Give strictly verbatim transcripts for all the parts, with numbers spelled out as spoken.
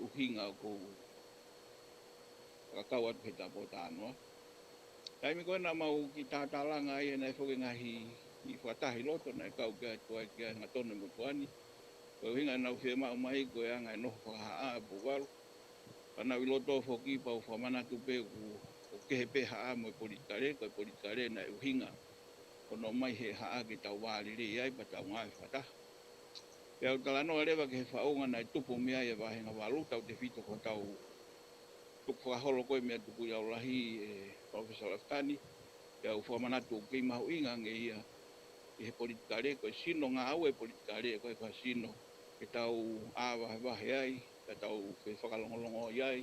ʻuhinga ʻoku ou fakakau atu he tapu ʻo tānoa. Taimi ko ē naʻa mau kiʻi tātālanga ai, naʻe foki e ngaahi kiʻi fakataha ʻi loto naʻe kau ki ai, tuai ki ai hangatonu e motuʻa ni. Ko e ʻuhinga naʻa nau fiemaʻu mai ko e anga e nofo fakahaʻa ʻa Pouvalu. Pea naʻa ku ʻi loto foki pea u fakamanatu pē ʻoku, ʻoku kehe pē haʻa mo e politikale, ko e politikale naʻe ʻuhinga hono ʻomai he haʻa ke tau vālelei ai pea tau ngāue fakataha. Pea u talanoa leva ki he faʻunga naʻe tupu mei ai e vāhenga valu, tautefito ko hotau tukufakaholo ko ē meia Tukuʻiaulahi, ʻe Palōfesa Lafitani. Pea u fakamanatu ʻoku kei mahuʻinga ange ia ʻi he politikale, ko e sino ngāue politikale, ko e ko ha sino ke tau ʻā vahevahe ai, ke tau fefakalongolongo ai.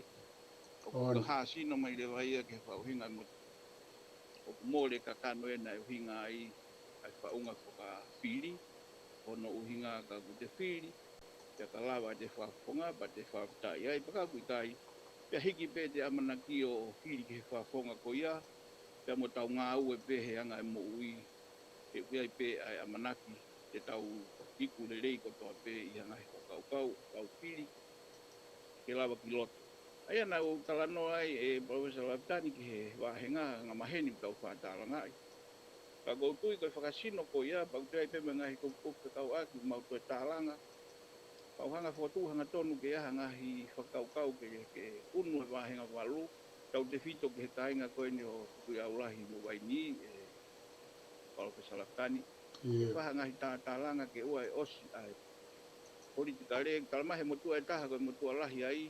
ʻOku ʻOni. Ka hā sino mai leva ia ki he faʻahinga mo ʻoku mole kakano ē naʻe ʻuhinga ai ʻa e faʻunga fakafili, hono ʻuhinga ka kuo te fili, pea ka lava ʻete fakafofonga, pea te fakafetaʻi ai, pea ka ʻoku ʻikai, pea hiki pē ʻete ʻamanaki ʻo fili ki he fakafofonga ko ia, pea mo tau ngāue pē he anga e moʻui, he ʻoku ʻi ai pē ʻa e ʻamanaki, te tau iku lelei kotoa pē ʻi he ngaahi fakakaukau, tau fili, ke lava ki loto. ʻA ia naʻa ku talanoa ai ʻe Palōfesa Lafitani ki he vāhenga, angamaheni ʻoku tau faʻa tālangaʻi. Ka ʻoku ou tui ko e fakasino ko ia, pea ʻoku toe ʻi ai pē mo e ngaahi kupukupu fekauʻaki, mau toe tālanga. Pea u hanga ʻo fokotuʻu hangatonu ke ʻi ai ha ngaahi fakakaukau ke, ke unu e vāhenga valu, tautefito ki he kāinga ko eni ʻo Tukuʻiaulahi mo Vainī, ʻe Palōfesa Lafitani. ʻIo. Ke fai ha ngaahi tātālanga ke ʻoua ʻe ʻosi ʻa e politikale, talamai he motuʻa ʻe taha ko e motuʻa lahi ai,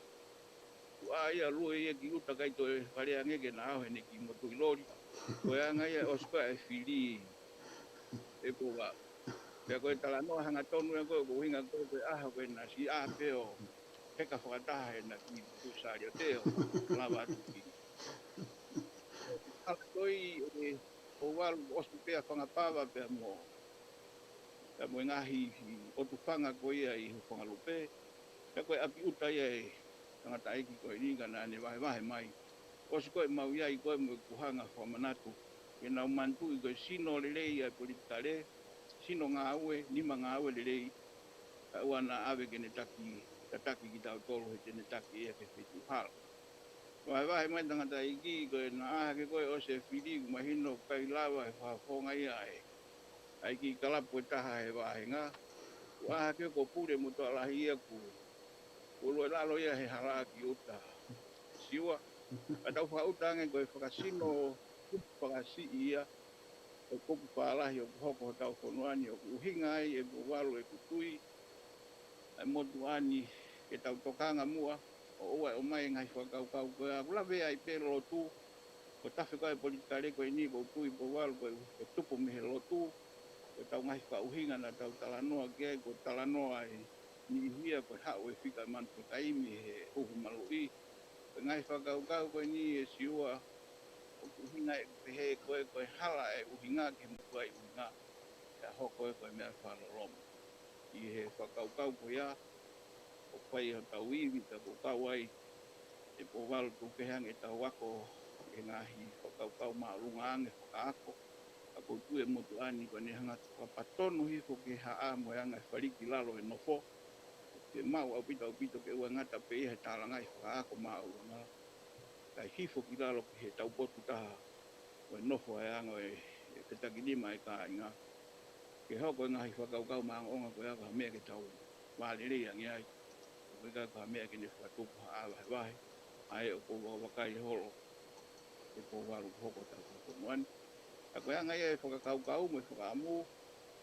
kuo ʻā ia ʻo lue ia ki ʻuta, ʻikai toe fale ange ke na ʻalu heʻene kiʻi motuʻi loli. Ko e anga ia ʻosi ko ē ʻa e fili ʻe Pouvalu. Pea ko e talanoa hangatonu ia ko ē, ko e ʻuhinga ko ē, ko e ʻaho ko ē naʻa siʻi ʻā pē ʻo heka fakataha heʻena kiʻi motuʻa saliote ʻo lava atu ki. Hala toi ʻe Pouvalu ʻosi pē ʻa Fangapava pea mo, pea mo e ngaahi ʻotu fanga ko ia ʻi Hufangalupe. Pea ko e ʻapi ʻuta ia ʻe tangataʻeiki ko eni ka naʻa ne vahevahe mai. ʻOsi ko ē mau ʻi ai ko ē mo ʻeku hanga ʻo fakamanatu ke nau manatuʻi ko e sino lelei ʻa e politikale, sino ngāue, nima ngāue lelei, kae ʻoua naʻa ʻave ke ne taki, tataki kitautolu he te ne taki ia ki he feituʻu hala. Vahevahe mai tangataʻeiki ko ē naʻa hake ko ē ʻosi e fili, ʻoku mahino ʻoku ʻikai lava he fakafofonga ia ʻa e, ʻa e kiʻi kalapu ʻe taha he vāhenga. Kuo ʻā hake ko Pule Motuʻalahi ia kuo, kuo lue lalo ia he hala ki ʻuta Siua. Ka tau fakaʻuta ange ko e fakasino kupu fakasiʻi ia, ʻo e kupu fālahi ʻoku hoko hotau fonua ni, ʻoku ʻuhinga ai ʻe Pouvalu ʻeku tui, ʻa e motuʻa ni ke tau tokanga muʻa, ʻo ʻoua ʻe ʻomai e ngaahi fakakaukau ko ia, ʻoku lave ai pē lotu, ko e tafe ko ē e politikale ko eni, ʻoku ou tui Pouvalu ko e, ko e tupu mei he lotu, ko ʻetau ngaahi fakaʻuhinga naʻa tau talanoa ki ai, ko e talanoa ʻa e niʻihi ia ko e haʻu e fika manu fakaimi he huhu maluʻi, ko e ngaahi fakakaukau ko eni ʻe Siua, ʻoku ʻuhinga ʻeku pehē ko e, ko e hala ʻe ʻuhinga ki he motuʻa ʻi ʻuhinga, pea hoko ē ko e meʻa fakaloloma. ʻI he fakakaukau ko ia, ʻoku fai hotau ivi, ka ʻoku kau ai ʻe Pouvalu, tuku kehe ange ʻetau ako he ngaahi fakakaukau māʻolunga ange fakaako. Ka ʻoku ou tui e motuʻa ni ko ʻene hanga ʻo fakapatonu hifo ki he haʻa mo e anga e fali ki lalo e nofo. ʻOku fiemaʻu ʻaupito, ʻaupito ke ʻoua ʻe ngata pē ia he tālangaʻi fakaako māʻolunga, kae hifo ki lalo ki he taupotu taha ʻo e nofo ʻa e anga ʻo e, e fetakinima e kāinga. Ke hoko e ngaahi fakakaukau maʻongoʻonga ko ia ko ha meʻa ke tau vālelei ange ai. ʻOku ʻikai ko ha meʻa ke ne fakatupu ha ʻā vahevahe, ʻa ē ʻoku ou vakavakai holo ʻe Pouvalu ʻoku hoko hotau fonua ni. Ka ko e anga ia e fakakaukau mo e fakaʻamu,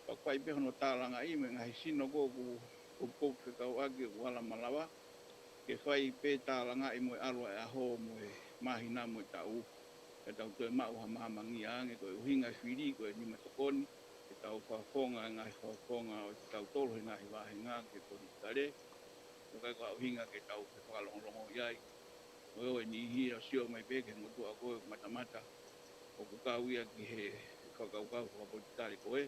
pea ʻoku fai pē hono tālangaʻi mo e ngaahi sino ko ē ʻoku, ʻoku, ʻoku fekauʻaki ʻoku ala malava ke fai pē tālangaʻi mo e ʻalu ʻa e ʻaho mo e māhina mo e taʻu. Ke tau toe maʻu ha mahamangia ange, ko e ʻuhinga e fili ko e nima tokoni, ke tau fakafofonga e ngaahi fakafofonga ʻo kitautolu he ngaahi vāhenga ki he politikale. ʻOku ʻikai ko ha ʻuhinga ke tau fefakalongolongoʻi ai. ʻOku ʻi ai e niʻihi ʻoku sio mai pē ki he motuʻa ko ē ʻoku matamata, ʻoku kau ia ki he fakakaukau fakapolitikale ko ē,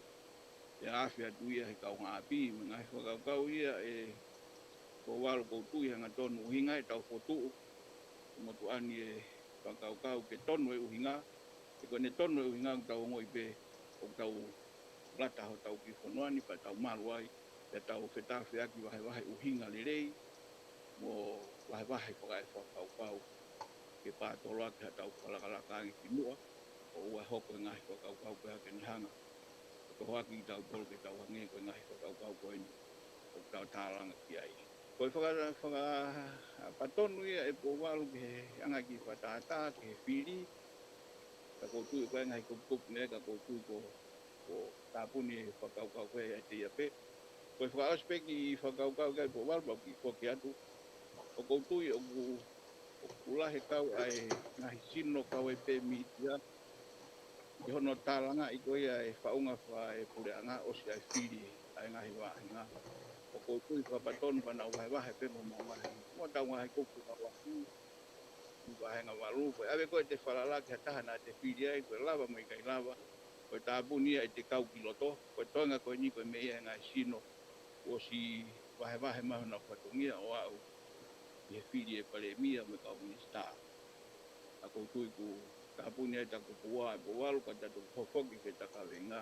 ʻe afe atu ia he kaungāʻapi, mo e ngaahi fakakaukau ia ʻe Pouvalu ʻoku ou tui hangatonu ʻuhinga ʻetau fokotuʻu e motuʻa ni e fakakaukau ke tonu e ʻuhinga, he ko ʻene tonu e ʻuhinga ʻoku tau ongoʻi pē ʻoku tau lata hotau kiʻi fonua ni pea tau malu ai, pea tau fetāfeaki vahevahe ʻuhinga lelei, mo vahevahe fakaefakakaukau ke pātoloaki haʻatau fakalakalaka ange ki muʻa, ʻo ua hoko e ngaahi fakakaukau pea ke ne hanga ʻo tohoaki kitautolu ke tau hangē ko e ngaahi fakakaukau ko eni ʻoku tau tālanga ki ai. Ko e faka-, fakapatonu ia ʻe Pouvalu ke anga e kiʻi fakatātā ki he fili, ka ʻoku ou tui ko e ngaahi kupukupu ne, ka ʻoku ou tui ko, ko e tāpuni e fakakaukau ko ē ʻiate ia pē. Ko e fakaʻosi pē kiʻi fakakaukau ki ai Pouvalu, pea u kiʻi foki atu. ʻOku ou tui ʻoku, ʻoku lahi e kau ʻa e ngaahi sino kau ai pē mītia ʻi hono tālangaʻi ko ia e faʻunga fakaepuleʻanga ʻosi ʻa e fili ʻa e ngaahi vāhenga. ʻOku ou tui fakapatonu pea nau vahevahe pē mo homau ngaahi, mo ʻetau ngaahi kupu ka wahi, mo e vāhenga valu, ko e ʻave ko ē ʻete falala ki ha taha naʻa te fili ai, ko e lava mo e ʻikai lava, ko e tāpuni ia ʻete kau ki loto, ko e toenga ko eni ko e meʻa ia e ngaahi sino kuo ʻosi vahevahe mai honau fatongia ʻo aʻu ki he fili e palēmia mo e kau minisitā. Ka ʻoku ou tui ʻoku tāpuni ai ʻeta kupu ua ʻe Pouvalu ka ta toki hofoki ki heʻeta kaveinga.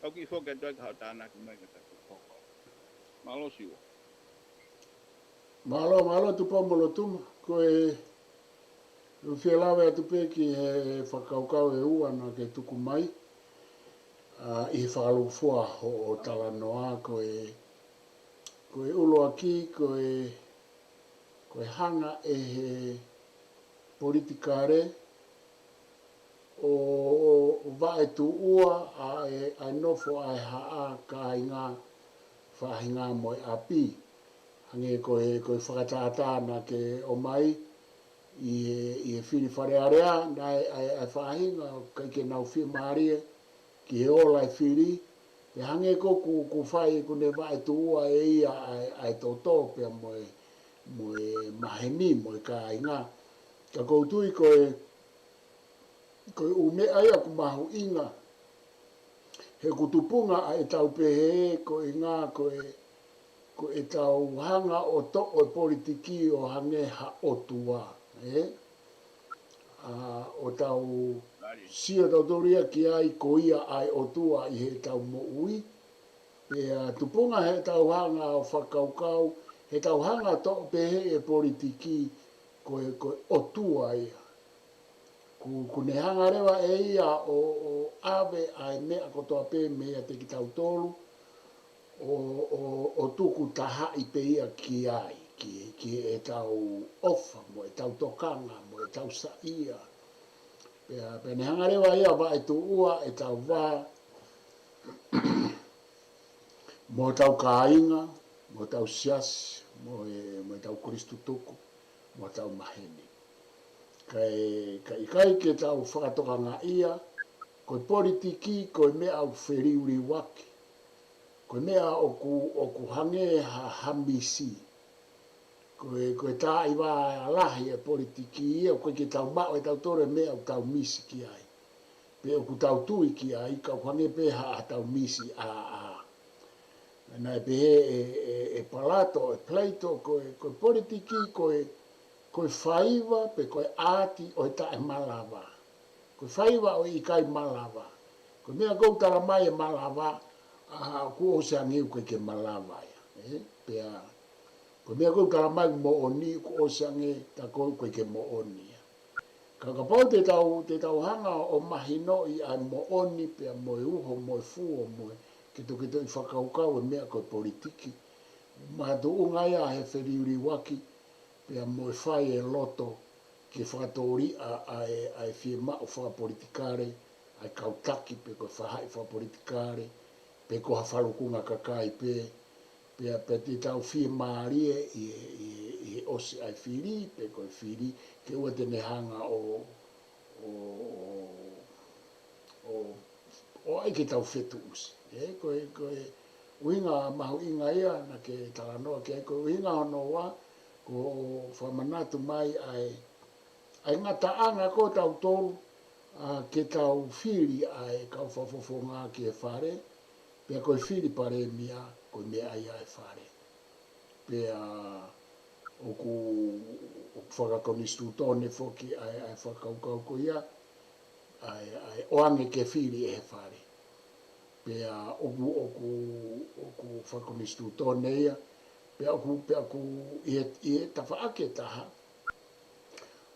Ka u kiʻi foki atu ai ka haʻu ʻo tānaki mai ka ta toki hoko. Mālō Siua. Mālō, mālō Tupou-mo-Lotuma. Ko e, u fie lave atu pē ki he fakakaukau ʻe ua naʻa ke tuku mai, ʻa, ʻi he fakalūkufua hoʻo talanoa, ko e, ko e ʻuluaki, ko e, ko e hanga ʻe he politikale ʻo, ʻo, ʻo vaetuʻua ʻa e, ʻa e nofo ʻa e haʻa, kāinga, faʻahinga mo e ʻapi. Hangē ko e, ko e fakatātā naʻa ke ʻomai ʻi he, ʻi he fili Fale Alea, naʻe, ʻa e, ʻa e faʻahinga ʻoku ʻikai ke nau fiemālie ki he ola e fili, pea hangē ko ē ʻoku, ʻoku fai ʻoku ne vaetuʻua ʻe ia ʻa e, ʻa e toto pea mo e, mo e maheni, mo e kāinga. Ka ʻoku ou tui ko e, ko e ʻū meʻa ia ʻoku mahuʻinga. He ʻoku tupunga ʻa ʻetau pehē ko e ngā ko e, ko ʻetau hanga ʻo toʻo e politiki ʻo hangē ha ʻotua, ē? ʻA, ʻo tau sio tautolu ia ki ai ko ia ʻa e ʻotua ʻi heʻetau moʻui. Pea tupunga heʻetau hanga ʻo fakakaukau, heʻetau hanga ʻo toʻo pehē e politiki ko e, ko e ʻotua ia. ʻOku, ʻoku ne hanga leva ʻe ia ʻo, ʻo ʻave ʻa e meʻa kotoa pē meiate kitautolu, ʻo, ʻo, ʻo tukutahaʻi pē ia ki ai, ki, ki heʻetau ʻofa, mo ʻetau tokanga, mo ʻetau saiʻia. Pea, pea ne hanga leva ia ʻo vaetuʻua ʻetau vā, mo ʻetau kāinga, mo ʻetau siasi, mo e, mo ʻetau kolisi tutuku, mo ʻetau maheni. Kae, ka ʻikai ke tau fakatokangaʻi ia, ko e politiki, ko e meʻa ʻoku feliuliuaki. Ko e meʻa ʻoku, ʻoku hangē ha, ha misi. Ko e, ko e taaʻi vā lahi e politiki ia, ʻoku ʻikai ke tau maʻu ʻe tautolu e meʻa ʻoku tau misi ki ai. Pe ʻoku tau tui ki ai, ka ʻoku hangē pē ha, ha tau misi ʻā, ʻā. Naʻe pehē ʻe, ʻe, ʻe Palato, ʻe Plato, ko e, ko e politiki, ko e, ko e faiva, pe ko e ʻaati ʻo e taʻemalava. Ko e faiva ʻo e ʻikai malava. Ko e meʻa ʻoku talamai ʻe malava, ʻa, kuo ʻosi ange ʻoku ʻikai ke malava ia, ē? Pea, ko e meʻa ʻoku talamai moʻoni, kuo ʻosi ange tā ko ē ʻoku ʻikai ke moʻoni ia. Ka kapau te tau, te tau hanga ʻo mahinoʻi ʻa e moʻoni pea mo e uho, mo e fuo, mo e ketoketo ʻi fakakaukau e meʻa ko e politiki. Makatuʻunga ia he feliuliuaki, pea mo e fai e loto ke fakatōliʻa ʻa e, ʻa e fiemaʻu fakapolitikale, ʻa e kau taki pe ko e faʻahi fakapolitikale, pe ko ha falukunga kakai pē, pea, pea te tau fiemālie ʻi, ʻi, ʻi he ʻosi ʻa e fili, pe ko e fili, ke ʻoua te ne hanga ʻo, ʻo, ʻo, ʻo, ʻo ʻai ke tau fetuʻusi. Ē, ko e, ko e ʻuhinga mahuʻinga ia naʻa ke talanoa ki ai, ko e ʻuhinga hono ua, ko e fakamanatu mai ʻa e, ʻa e ngataʻanga ko tautolu, ʻa, ke tau fili ʻa e kau fakafofonga ki he fale, pea ko e fili palēmia, ko e meʻa ia e fale. Pea ʻoku, ʻoku fakakonisitūtone foki ʻa e, ʻa e fakakaukau ko ia, ʻa e, ʻa e ʻoange ke fili ʻe he fale. Pea ʻoku, ʻoku, ʻoku fakakonisitūtone ia, Pea ʻoku, pea ʻoku ʻi he, ʻi he tafaʻaki ʻe taha,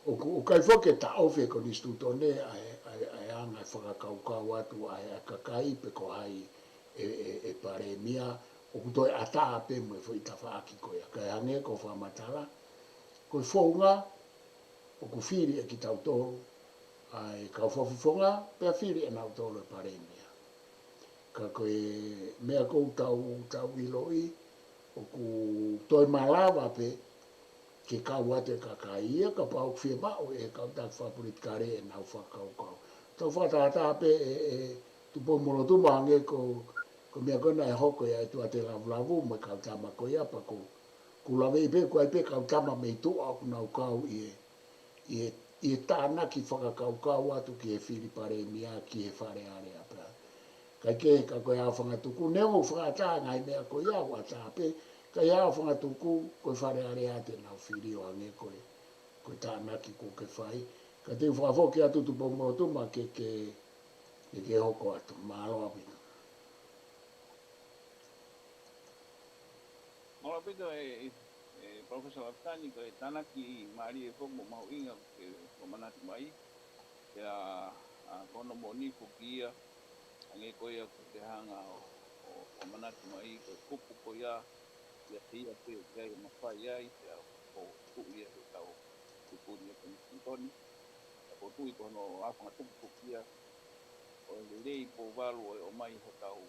ʻoku, ʻoku ʻikai foki ke taʻofi ʻe he konisitūtone ʻa e, ʻa e, ʻa e anga e fakakaukau atu ʻa e, ʻa e kakai pe ko hai ʻe, ʻe, ʻe palēmia, ʻoku toe ʻatā pē mo e foʻi tafaʻaki ko ia. Kae hangē ko e fakamatala, ko e founga, ʻoku fili ʻe kitautolu ʻa e kau fakafofonga, pea fili ʻe nautolu e palēmia. Ka ko e meʻa ʻoku tau, tau ʻiloʻi, ʻoku toe malava pē ke kau atu e kakai ia, kapau ʻoku fiemaʻu ʻe he kau taki fakapolitikale ʻenau fakakaukau. Tau fakatātā pē ʻe, ʻe Tupou Molotuma hangē ko, ko e meʻa ko ē naʻe hoko ia ʻi he ʻEtuate Lavulavu mo e kau tama ko ia pea ko, ʻoku ou laveʻi pē, ʻoku ʻi ai pē kau tama mei tuʻa ʻoku nau kau ʻi he, ʻi he, ʻi he tānaki fakakaukau atu ki he fili palēmia ki he Fale Alea pea. Kae kehe ka ko e ʻaofangatuku, neongo ʻoku fakaʻatā e ngaahi meʻa ko ia ʻoku ʻatā pē, ka ʻi he ʻaofangatuku, ko e Fale Alea te nau fili ʻo hangē ko e, ko e tānaki ʻoku ke fai. Ka te u fakafoki atu Tupou Molotuma ke, ke, ke, ke hoko atu. Mālō ʻaupito. Mālō ʻaupito ʻe, ʻe, ʻe Professor Lafitani, ko e tānaki mālie foki mo mahuʻinga ke fakamanatu mai. Pea, ʻa, ko hono moʻoni foki ia, hangē ko ia ʻoku ke hanga ʻo, ʻo, ʻo fakamanatu mai, ko e kupu ko ia, ia te ia pē ʻoku ʻi ai e mafai ai, pea ko e tuʻu ia he tau tuʻutuʻuni ʻa e konisitūtone. Pea ʻoku ou tui ko hono ʻaofangatuku foki ia, ʻo e lelei pouvalu ʻo e ʻomai hotau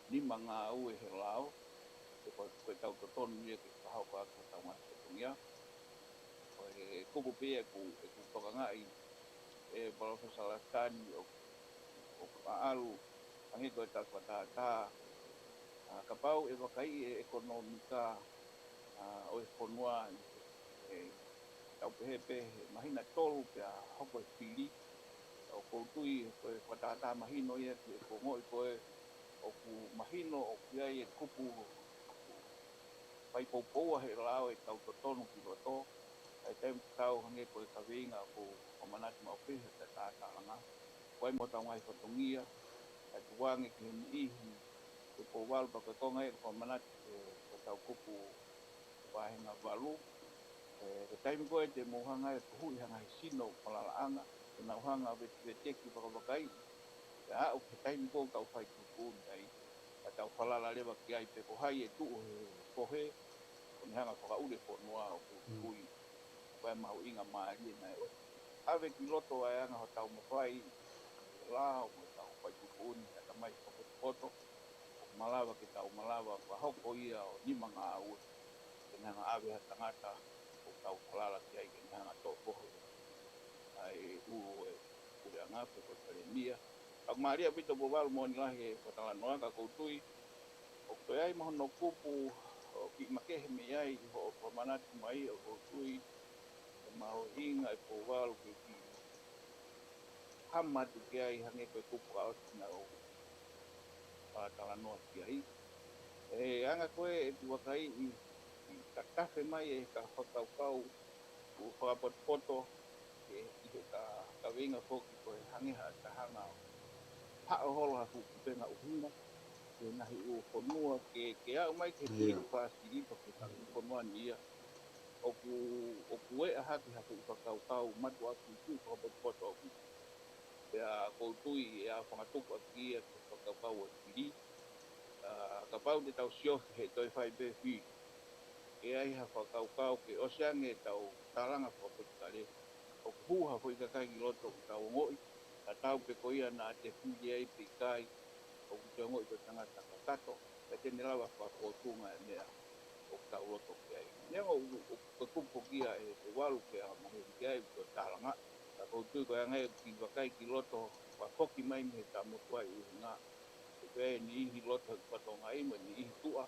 nima ngāue he lao, he ko, ko e tau totonu ia ke fakahoko atu hotau ngaahi fatongia. Ko e kupu pē ia ʻoku, ʻoku tokangaʻi ʻe Professor Lafitani ʻo, ʻo ʻaʻalu, hangē ko e tau fakatātā, ʻa, kapau ʻe vakaiʻi e ʻekonōmika, ʻa, ʻo e fonua, ʻe, tau pehē pē he māhina ʻe tolu pea hoko e fili. ʻOku ou tui ko e fakatātā mahino ia ki he ongoʻi ko ē ʻoku mahino ʻoku ʻi ai e kupu ʻoku fai poupoua he lao e tau totonu ki loto, ʻa e taimi tatau hangē ko e kaveinga ʻoku fakamanatu maʻu pē he taʻetālanga. ʻOku ʻi ai mo hotau ngaahi fatongia, ʻa e tuku ange ki he niʻihi, ko e pouvalu pea ko e konga ia ʻoku fakamanatu ʻe, ko e tau kupu vāhenga valu. ʻE, ko e taimi ko ē te mou hanga ʻe kuhuʻi ha ngaahi sino falalaʻanga, te nau hanga ʻo vete, veteki vakavakaiʻi, pea aʻu ki he taimi ko ē ʻoku tau fai tuʻutuʻuni ai, ka tau falala leva ki ai pe ko hai ʻe tuʻu he pohe, ʻo ne hanga ʻo fakaʻuli e fonua ʻoku Mm. tui, ʻoku ʻi ai e mahuʻinga mālie naʻe ʻosi ʻave ki loto ʻa e anga hotau mafai, lao mo ʻetau fai tuʻutuʻuni, ʻa e tamai fakapotopoto, ʻoku malava ke tau malava, fakahoko ia ʻo nima ngāue, ke ne hanga ʻave ha tangata, ʻoku tau falala ki ai ke ne hanga ʻo toʻo pohe ʻa e ʻulu ʻo e puleʻanga pe ko e palēmia. ʻOku mālie ʻaupito Pouvalu, moʻoni lahi e fakatalanoa, ka ʻoku ou tui ʻoku toe ʻi ai mo hono kupu ʻoku kiʻi makehe mei ai ʻi hoʻo fakamanatu mai, ʻoku ou tui ʻoku mahuʻinga ʻe Pouvalu ke kiʻi hama atu ki ai hangē ko e kupu ʻosi naʻa ku fakatalanoa ki ai. ʻE anga ko ē ʻeku vakaiʻi, ʻi he tafe mai e kau fakakaukau ʻoku fakapotopoto, ʻe, ʻi he ka, kaveinga foki ko e hangē ha taha ʻoku haʻo holo ha fuʻu kupenga ʻuhinga, ke ngaahi ʻū fonua ke, ke aʻu mai ke Ia. Tino Fāsili pe ko e taʻu fonua ni ia. ʻOku, ʻoku ʻeʻa hake ha fuʻu fakakaukau mātuʻaki tui fakapotopoto ʻoku. Pea ʻoku ou tui ʻe ʻaofangatuku ʻaki ia ki he fakakaukau ʻo e fili. ʻA, kapau te tau siofi he toe fai pē fili. ʻE ʻi ai ha fakakaukau ke ʻosi ange ʻetau tālanga fakapolitikale, ʻoku hū ha foʻi kakai ki loto ʻoku tau ongoʻi, tatau pē ko ia naʻa te fili ai pe ʻikai, ʻoku te ongoʻi ko e tangata kakato, pea te ne lava fakafōtunga e meʻa ʻoku tau loto ki ai. Neongo ʻoku, ʻoku, ʻoku kupu ki ai ʻe Pouvalu ke ʻa mahe ki ai ʻoku tālanga, ka ʻoku ou tui ko e anga ia ʻoku kiʻi vakai ki loto, fakafoki mai mei he tau motuʻa ʻi ʻuhinga, ʻoku ʻi ai e niʻihi loto he fatongia mo e niʻihi tuʻa,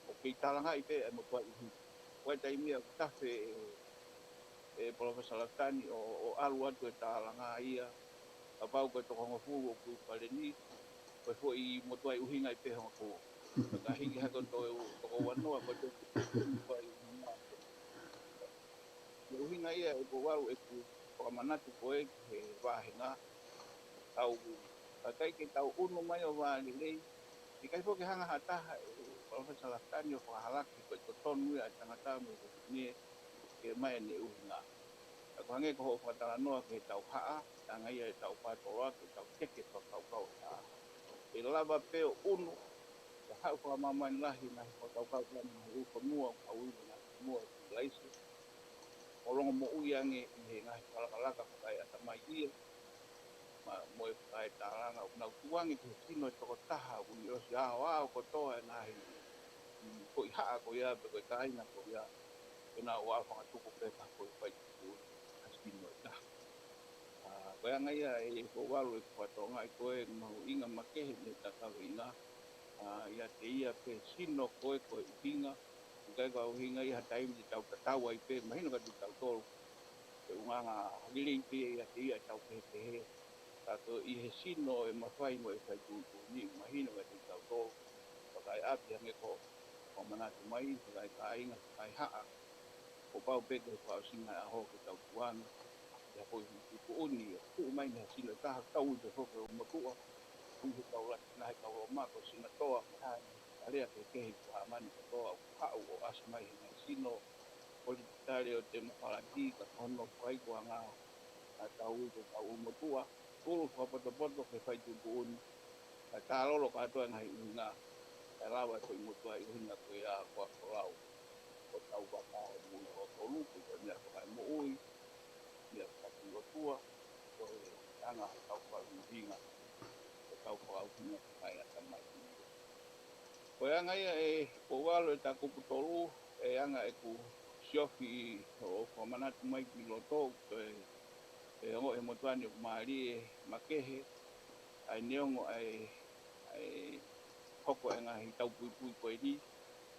ʻoku kei tālangaʻi pē e motuʻa ʻi ʻuhinga. Ko e taimi ia ʻoku tafe ʻe, ʻe Professor Lafitani ʻo, ʻo ʻalu atu e tālanga ia, kapau ko e toko hongofulu ʻoku paleni, ko e foʻi motuʻa ʻi ʻuhinga ʻi pē hongofulu. Ka hiki hake ʻo toe ʻo toko uanoa, ko e toe motuʻa ʻi ʻuhinga. Ko e ʻuhinga ia ʻe Pouvalu ʻeku fakamanatu ko ē ki he vāhenga. Tau, kakai ke tau ʻunu mai ʻo vālelei, ʻikai foki hanga ha taha ʻe Palōfesa Lafitani ʻo fakahalaki ko e totonu ia ʻa e tangata mo e fefine ke maʻu ʻene ʻuhinga. Ka ko e hangē ko hoʻo fakatalanoa ki he tau haʻa, ʻa e anga ia ʻetau pātoloaki, ʻetau teke fakakaukau ʻe taha. ʻE lava pē ʻo ʻunu, ʻe haʻu fakamāmani lahi e ngaahi fakakaukau ʻa e ngaahi ʻū fonua, ʻū fonua, ʻū fonua ʻi Kalaisi. ʻO longomoʻui ange ʻi he ngaahi fakalakalaka fakaeʻatamai ia, mo e fakaetalanga, ʻoku nau tuku ange ki he sino ʻo e tokotaha, ʻoku ne ʻosi aoao kotoa e ngaahi foʻi haʻa ko ia, pe ko e kāinga ko ia, pea nau ō ʻo fakatuku pē ki ha foʻi fai tuku, ha sino ʻe taha. ʻA, ko e anga ia ʻe Pouvalu ʻeku fakatokangaʻi ko e mahuʻinga makehe mei he kaveinga, ʻa, ʻiate ia pē sino ko e, ko e ʻuhinga, ʻikai ko e ʻuhinga ia ha taimi te tau tatau ai pē, mahino kiate kitautolu. Ko e ʻuhinga lelei pē ia ʻiate ia ʻetau kehekehe. Ka ko e ʻi he sino ʻe mafai mo e fai tuʻutuʻuni, mahino kiate kitautolu. Fakaeʻapi hangē ko hoʻo manatu mai, fakaekāinga, fakaehaʻa. Kuo pau pē ke fakaʻosinga e ʻaho ke tau tuku ange ia ko e tuʻutuʻuni, ʻo tuʻu mai mei he sino ʻe taha, tau ui pē foki ʻo motuʻa, ui he kau Latina, he kau Loma, ko e sino toa, ko e hā e ngaahi alea kehekehe ʻi Haʻamani kotoa, ʻoku haʻu ʻo ʻasi mai he ngaahi sino, politikale ʻo e temokalati, ka ko hono fakaikuʻanga, ʻa, tau ui ko e kau motuʻa, ʻulu fakapotopoto ke fai tuʻutuʻuni, ka tālolo kātoa e ngaahi ʻuhinga, kae lava e foʻi motuʻa ʻi ʻuhinga ko ia ko Akolau. Ko ʻetau vaka ʻo e moʻui ʻo e kau Loma, ko e meʻa fakaemoʻui, meʻa fakatuʻotua, ko e anga ʻetau fakaʻuhinga, ko ʻetau fakaʻuhinga fakaeʻatamai. Ko e anga ia ʻe Pouvalu ʻeta kupu tolu, ʻe anga ʻeku siofi ʻo fakamanatu mai ki loto, ko e, ʻe ongoʻi he motuʻa ni ʻoku mālie, makehe, ʻa e neongo ʻa e, ʻa e hoko e ngaahi taupuipui ko eni,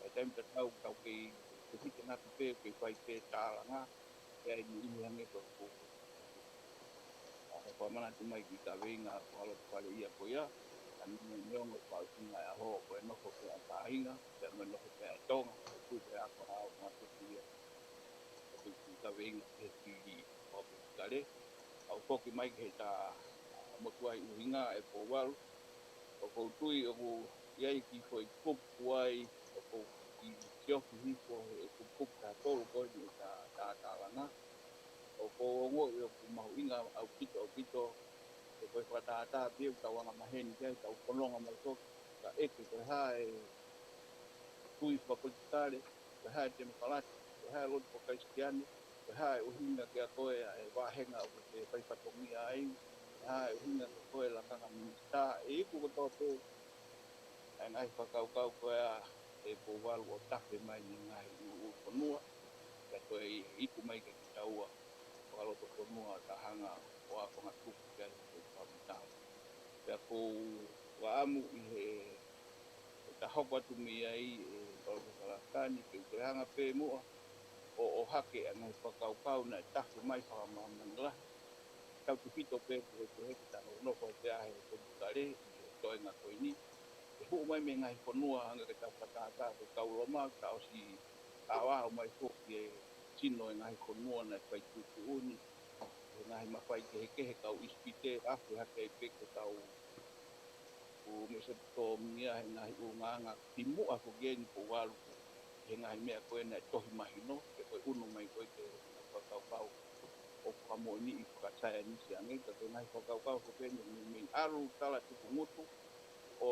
ʻa e taimi tatau tau kei, kei fitenaki pē, kei fai pē tālanga, ʻe ʻi ai e niʻihi hangē ko e, ko e, ʻa, ko e fakamanatu mai ki he kaveinga fakalotofale ia ko ia, ʻa, neongo, neongo e fakaʻosinga e ʻaho, ko e nofo pē ʻa e kāinga, pea mo e nofo pē ʻa e Tonga, ko e tuʻu pē ʻa e ako ʻa e ʻaho, ngā tuku ia. Ko e tuʻu kaveinga ki he fili ʻo politikale, ʻa, ʻo foki mai ki heʻeta motuʻa ʻi ʻuhinga ʻe Pouvalu, ʻoku ou tui ʻoku ʻi ai e kiʻi foʻi kupu ʻoku ou kiʻi siofi hifo he kupu taha tolu ko eni ʻeta tātālanga. ʻOku ou ongoʻi ʻoku mahuʻinga ʻaupito, ʻaupito, ʻe ko e fakatātā pē ʻoku tau angamaheni ki ai, tau fononga mai foki, ka ʻeke ko e hā e tui fakapolitikale, ko e hā e temokalati, ko e hā e lotu fakakalisitiane, ko e hā e ʻuhinga kiate koe ʻa e vāhenga ʻoku ke fai fatongia ai, ko e hā e ʻuhinga kiate koe lakanga minisitā, ʻe iku kotoa pē ʻa e ngaahi fakakaukau ko ia ʻe Pouvalu ʻo tafe mai mei he ngaahi ʻū, ʻū fonua, pea toe iku mai kiate kitaua, fakalotofonua ʻo ta hanga ʻo fakatupu ki ai e fakamatala. Pea ʻoku ou fakaʻamu ʻi he, ʻeta hoko atu mei ai ʻe Palōfesa Lafitani, ke u toe hanga pē muʻa ʻo, ʻohake ʻa e ngaahi fakakaukau naʻe tafe mai fakamāmani lahi. Tautefito pē ki he, ki he, ke tau nofo ai pē ʻa e politikale ʻi he toenga ko eni. ʻE hū mai mei he ngaahi fonua hangē ko ʻeta fakatātā ko e kau Loma, ta ʻosi ʻaoʻao mai foki e sino e ngaahi fonua naʻe fai tuʻutuʻuni, he ngaahi mafai kehekehe, kau ʻIsipite, afe hake ai pē ko e kau ʻo Mesopotamia he ngaahi ʻulungaanga kimuʻa foki eni Pouvalu, he ngaahi meʻa ko ē naʻe tohi mahino, pea ko e ʻunu mai ko ē ki he ngaahi fakakaukau ʻo fakamoʻoniʻi fakasaienisi ange, ka ko e ngaahi fakakaukau foki eni mei, mei ʻalu tala tuku ngutu, ʻo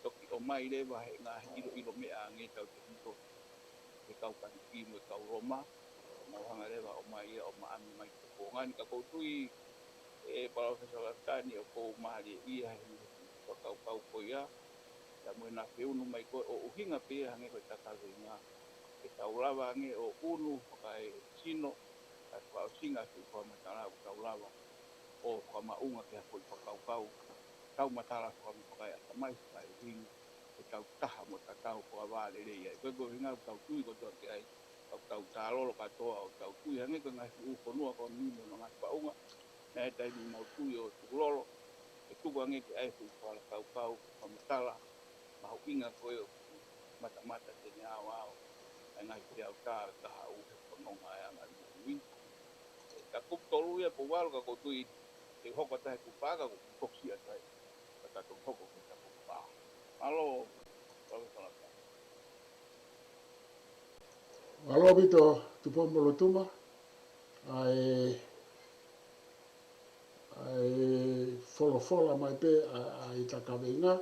toki ʻomai leva he ngaahi ʻiloʻilo meʻa ange tautefito ki he kau Kalisi mo e kau Loma, ʻo nau hanga leva ʻo ʻomai ia ʻo maʻanu mai ki he kuonga ni. Ka ʻoku ou tui ʻe Palōfesa Lafitani ʻoku ou mālieʻia he fakakaukau ko ia, pea mo ʻena feʻunu mai ko ē ʻo ʻuhinga pē ia hangē ko ʻeta kaveinga, ke tau lava ange ʻo ʻunu fakaesino, kae fakaʻosinga e foʻi fakamatala ʻoku tau lava ʻo fakamaʻunga ki ha foʻi fakakaukau, tau matala faka-, fakaeʻatamai, fakaeʻuhinga, ke tau taha mo tatau, fakavālelei ai. Ko e, ko e ʻuhinga ʻoku tau tui kotoa ki ai, ʻoku tau tālolo kātoa, ʻoku tau tui hangē ko e ngaahi fuʻu fonua ko eni mo hono ngaahi faʻunga, naʻe taimi mau tui ʻo tukulolo, ʻe tuku ange ke ʻai e fuʻu fakakaukau, fakamatala mahuʻinga ko ē ʻoku matamata te ne aoao ʻa e ngaahi peau tā ʻo e kahaʻu he fononga ʻa e anga ʻo e moʻui. ʻE, ka kupu tolu ia Pouvalu, ka ʻoku ou tui te u hoko atu he kupu pā, ka ʻoku ou kiʻi foki atu ai, ka ta toki hoko ki he kupu pā. Mālō, Palōfesa Lafitani. Mālō ʻaupito Tupou Molotuma, ʻa e, ʻa e folofola mai pē ʻa, ʻa ʻeta kaveinga,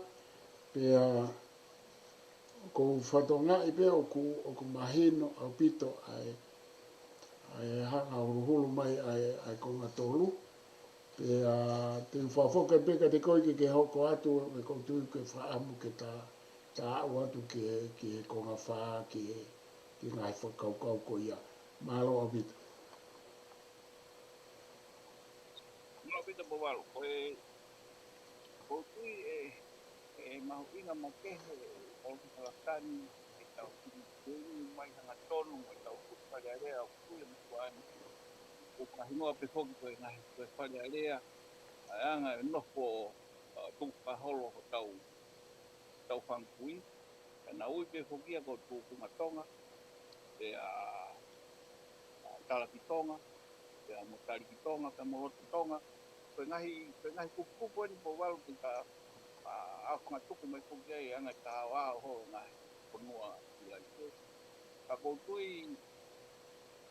pea ʻoku ou fakatokangaʻi pē ʻoku, ʻoku mahino ʻaupito ʻa e, ʻa e hanga huluhulu mai ʻa e, ʻa e konga tolu. Pea te u fakafoki pē kiate koe ke, ke hoko atu, he ʻoku ou tui ʻoku ke fakaʻamu ke ta, ta aʻu atu ki he, ki he konga fā, ki he, ki he ngaahi fakakaukau ko ia. Mālō ʻaupito. Mālō ʻaupito Pouvalu, ko e, ʻoku ou tui ʻe, ʻe mahuʻinga makehe ʻa e ʻOfisa Lafitani, ʻetau tui mai hangatonu, mo ʻetau fuʻu Fale Alea, ʻoku tui ʻe makuani. ʻOku ka hingoa pē foki ko e ngaahi, ko e Fale Alea, ʻa e anga e nofo, ʻa, tukupāholo hotau, tau fanga kui. Pea naʻe ui pē foki ia ko Tūkunga Tonga, pea, ʻa, Talaki Tonga, pea mo Taliki Tonga, pea mo Loto Tonga. Ko e ngaahi, ko e ngaahi kupukupu eni Pouvalu ke ta, ʻa, ʻa fangatuku mai foki ai ʻa e anga ʻeta aoao holo ngaahi fonua ʻi ai pē. Ka ʻoku ou tui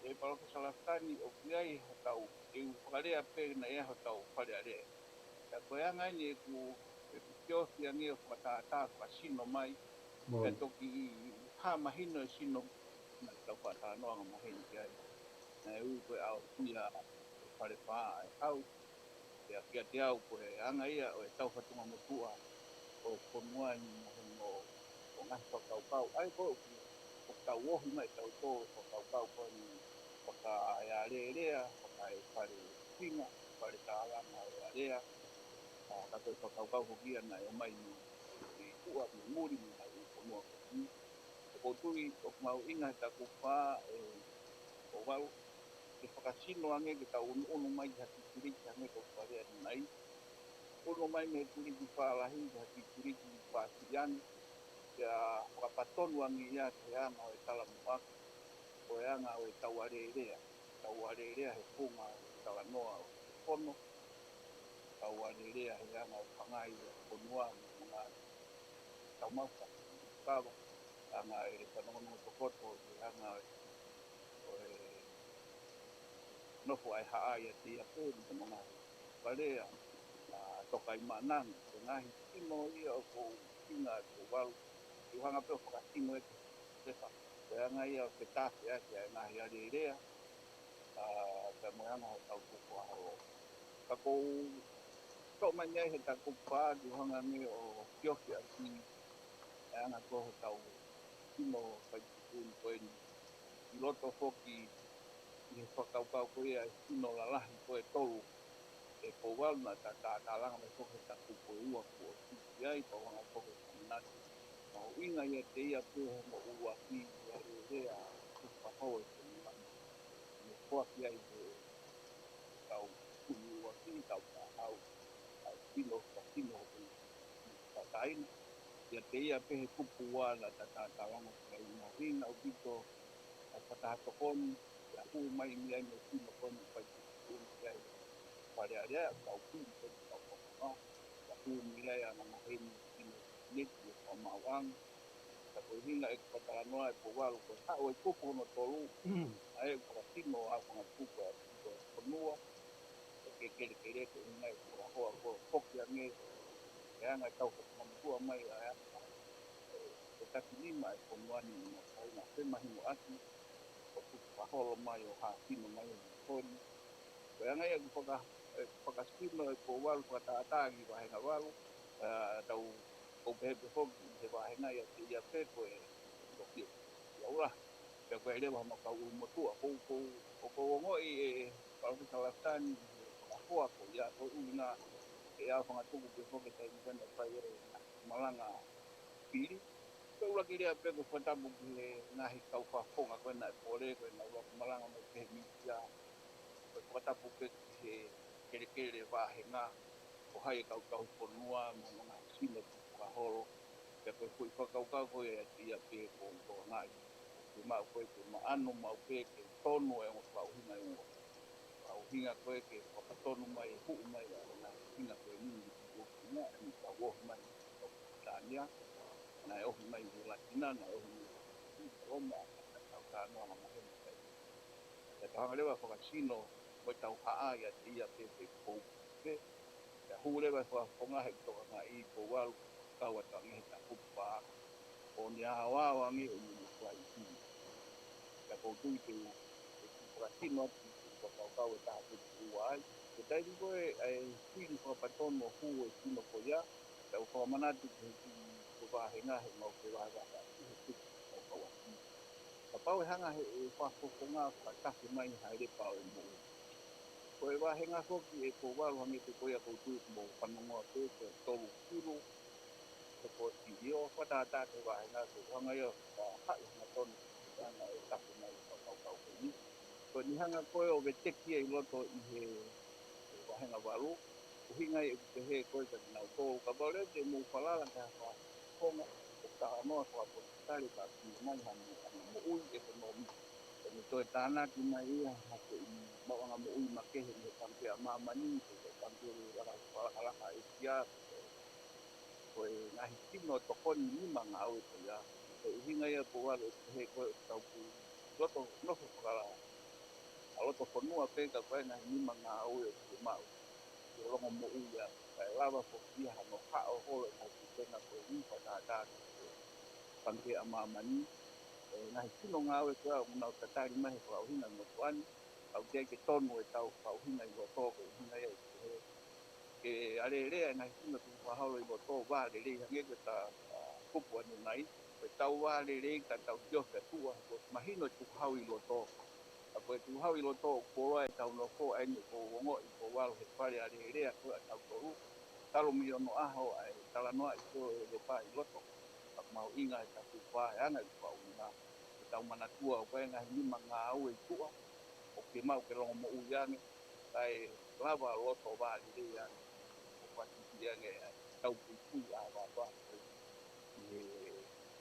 ʻe Palōfesa Lafitani ʻoku ʻi ai hotau, ʻe u fakalea pē naʻe ʻi ai hotau Fale Alea. Ka ko e anga eni ʻeku, ʻeku feohi ange ʻo fakatātā fakasino mai, Mo. Pea toki hā mahino e sino naʻa tau fakatalanoa ange mahino ki ai. Naʻe ui ko e ʻaosia e Fale Fā ʻa e Hau. Pea kiate au ko e anga ia ʻo ʻetau fatongia motuʻa ʻo e fonua ni mo hono, ʻo ngaahi fakakaukau. ʻA ia ko ē ʻoku, ʻoku tau ohi mai tautolu fakakaukau ko eni fakaealelea, fakaefale singa, fale tālanga e alea. ʻA, ka ko e fakakaukau ko ia naʻe ʻomai mei, mei tuʻa, mei muli, mei ngaahi fonua ko eni. ʻOku ou tui ʻoku mahuʻinga he taku fā ʻe Pouvalu, ke fakasino ange ke tau ʻunuʻunu mai ki ha kiʻi kiliki hangē ko e Fale Alea ni. ʻUnu mai mei he kiliki fā lahi ki ha kiʻi kiliki fā siʻi ange, pea fakapatonu ange ia ki he anga ʻo e talamuʻaki, ko e anga ʻo ʻetau alēlea, tau alēlea he funga ʻo e talanoa ʻo e fono, tau alēlea he anga ʻo e fangai ʻo e fonua, mo e anga ʻo e tau mauka, kava, anga e fanongonongo tokoto, he anga ʻo e, ʻo e nofo ʻa e haʻa ʻiate ia pē, mo hono ngaahi fale, ʻa, ʻa Tokaimaʻananga, ko e ngaahi sino ia ʻoku ou feinga ʻe Pouvalu ke u hanga pē ʻo fakasino ʻe Sefa, ko e anga ia ʻo e tafe ʻaki ʻa e ngaahi alēlea, ʻa, pea mo e anga hotau tukupāholo. Ka ʻoku ou toʻo mai mei ai he taku fā ke u hanga ange ʻo feohi ʻaki ʻa e anga ko ē hotau sino fai tuʻutuʻuni ko eni. ʻI loto foki ʻi he fakakaukau ko ia e sino lalahi ko ē ʻe tolu ʻe Pouvalu naʻa ta tātālanga mai foki he taku ko e ua kuo ʻosi ki ai, pea u hanga foki ʻo manatu. Mahuʻinga ʻiate ia pē hono ʻuluaki ʻa e alēlea, tukupāholo e fonua ni. Ne foaki ai he tau ʻuluaki, tau kahaʻu, ʻa e sino, ka sino hono tataina. ʻIate ia pē he kupu ua naʻa ta tātālanga ki ai, mahuʻinga ʻaupito ʻa e fakataha tokoni, ʻa e hū mai mei ai mo e sino ko eni fai tuʻutuʻuni ki ai Fale Alea, kau pili ko eni kau kau kau. ʻA e hū mei ai ʻa e ngaahi sino neti ʻo e kau maʻuʻanga. Ka ko e ʻuhinga ʻeku fakatalanoa ʻe Pouvalu ko e haʻu e kupu hono tolu, ʻa e fakasino ʻa e fanga kupu ʻa e kupu ʻa e fonua, ʻe ke kelekele ko e ʻuhinga ʻeku hoa ko e foki ange, e anga ʻetau fakamamatua mai ʻa e anga ʻo e taki nima ʻa e fonua ni mo e kaina femahinoʻaki, ʻo tukupāholo mai ʻo hāsino mai ʻo holi. Ko e anga ia ʻeku faka-, ʻeku fakasino ʻe Pouvalu fakatātā ki he vāhenga valu, ʻa, tau ʻoku pehē pē foki he vāhenga ʻiate ia pē ko e toki ia ula. Pea ko e leva hono kau ʻulumotuʻa, ʻoku ou, ʻoku ou ongoʻi ʻe Palōfesa Lafitani he fakahoa ko ia, ko e ʻuhinga ʻe au fangatuku pē foki taimi ko ena ʻe fai ai e malanga pili. Ko e ʻuluaki lea pē ko e fakatapu ki he ngaahi kau fakafofonga ko ena ʻe pole, ko ena ʻuluaki malanga mai pē he mītia. Ko e fakatapu pē ki he kelekele vāhenga, ko hai e kau tauhi fonua, mo hono ngaahi sino tukupāholo. Pea ko e foʻi fakakaukau ko ia ʻiate ia pē ko, ko e ngaahi, ke maʻu ko ē, ke maʻanu maʻu pē, ke tonu e ongo fakaʻuhinga ʻe ua. Fakaʻuhinga ko ē ke fakatonu mai, huʻu mai, ʻa e ngaahi ʻuhinga ko eni, ʻuhinga ʻe ni ka ohi mai, ʻo Tānia, naʻe ohi mai ki Latina, naʻe ohi mai ki Loma, ʻa e tau talanoa ngamahe mo kai. Pea tau hanga leva ʻo fakasino mo e tau haʻa ʻiate ia pē pe kou pē. Pea hū leva e fakafofonga he toka ngai kou alu kau atu ange he taku pā. ʻO ne aoao ange ʻo ne fai ki. Pea kou tui te u, te u fakasino atu ki he fakakaukau ʻe taha te u ua ai. Ko e taimi ko ē ʻa e fili fakapatonu ʻo hū e sino ko ia, pea u fakamanatu ki he kiʻi ko vahenga he mau ke vahevahe atu he tuku fakakaukau atu. Kapau ʻe hanga he ʻe fakafofonga fakatake mai ha lepa ʻo e moʻui. Ko e vahenga foki ʻe kou alu ange pē ko ia kou tui mo fanongoa pē ko e tolu kilu, ko e pōtilio, fakatātā ke vahenga ke hanga ia ʻo haʻi hangatonu ki he anga ʻe taku mai fakakaukau ko eni. Ko eni hanga ko ē ʻo veteki ia ʻi loto ʻi he, he vahenga valu, ʻuhinga ia ʻeku pehē ko ē kia kinautolu, kapau leva te mou falala ki ha fakafofonga ʻo talanoa fakapolitikale ka ki mai ha mo-, ha moʻui ʻekonōmika. Ko eni toe tānaki mai ia ha ko e maʻuʻanga moʻui makehe mei he Pangikē ʻa Māmani, ko e Pangikē Laka-, Fakalakalaka ʻa ʻĒsia, ko e ngaahi sino tokoni nima ngāue ko ia. Ko e ʻuhinga ia kou alu ʻo pehē ko e tau pui loto nofo fakala-, ʻa loto fonua pē ka ko e ngaahi nima ngāue ʻoku maʻu ʻi he longomoʻui ia, kae lava foki ia hano haʻo holo e ngaahi pukenga ko e nifa tātā ki he Pangikē ʻa Māmani. ʻE ngaahi sino ngāue ko ia ʻoku nau tatali mai he fakaʻuhinga ʻi motuʻa ni, ʻoku teʻeki ke tonu e tau fakaʻuhinga ʻi loto ko e ʻuhinga ia ʻe ke, ke alēlea e ngaahi sino tukufakaholo ʻi loto, vā lelei hangē ko e ta, ʻa, kupu ʻanenai, ko e tau vā lelei ka tau sio ki tuʻa, ko e mahino e tukufakaholo ʻi loto. Ka ko e tukufakaholo ʻi loto ʻoku koloa e tau nofo, ʻa eni ʻoku ou ongoʻi kou alu he fale alēlea ko ē ʻa tautolu, talu mei onoʻaho ʻa e talanoaʻi ko ē e lepa ʻi loto. Ka mahuʻinga e taku pā e anga e fakaʻuhinga, ke tau manatua ʻoku ʻi ai e ngaahi nima ngāue ʻi tuʻa, ʻoku ke maʻu ke longomoʻui ange, kae lava loto vā lelei ange, ʻo fakatiki ange ʻa e tau puipui ʻa vava ko ē ʻi he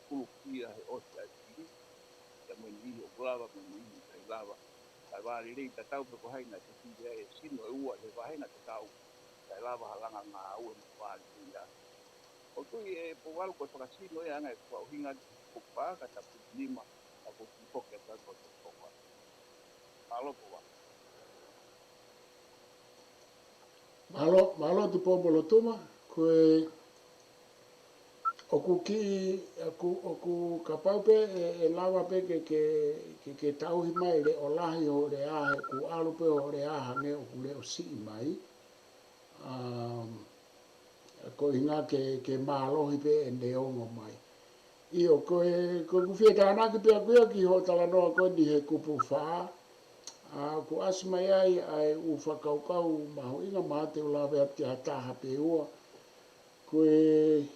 kulukia he ʻosi ʻa e fili, pea mo e niʻihi ʻoku lava, mo e niʻihi ʻikai lava. Kae vā lelei tatau pē ko hai naʻa ke fili ai e sino ʻe ua he vahenga tatau, kae lava ha langa ngāue mo vā lelei ange. ʻOku ou tui ʻe Pouvalu ko e fakasino ia ʻa e anga e fakaʻuhinga ki he kupu pā ka tapu nima, ka ko e kiʻi foki atu ai ko e tokoua. Mālō Pouvalu. Mālō, mālō Tupou-mo-Lotuma, ko e ʻoku kiʻi, ʻoku, ʻoku kapau pē ʻe, ʻe lava pē ke, ke, ke, ke tauhi mai leʻo lahi hoʻo lea he ʻoku ʻalu pē hoʻo lea hangē ʻoku leʻo siʻi mai. Um, ko e ʻuhinga ke, ke mālohi pē ʻene ongo mai. ʻIo, ko e, ko ʻeku fie tānaki pē ʻaku ia ki hoʻo talanoa ko eni he kupu fā. ʻA, ʻoku ʻasi mai ai ʻa e ʻū fakakaukau mahuʻinga mahalo te u lave atu ki ha taha pe ua. Ko e,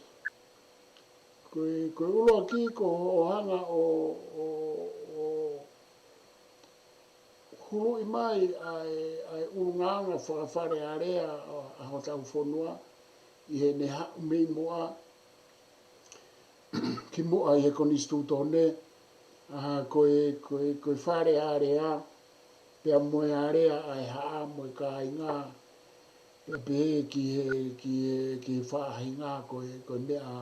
ko e, ko e ʻuluaki ko hoʻo hanga ʻo, ʻo, ʻo huluʻi mai ʻa e, ʻa e ʻulungaanga fakafale alea ʻa, ʻa hotau fonua ʻi heʻene haʻu mei muʻa, kimuʻa ʻi he konisitūtone, ʻa, ko e, ko e, ko e fale alea, pea mo e alea ʻa e haʻa mo e kāinga, pea pehē ki he, ki he, ki he faʻahinga ko e, ko e meʻa,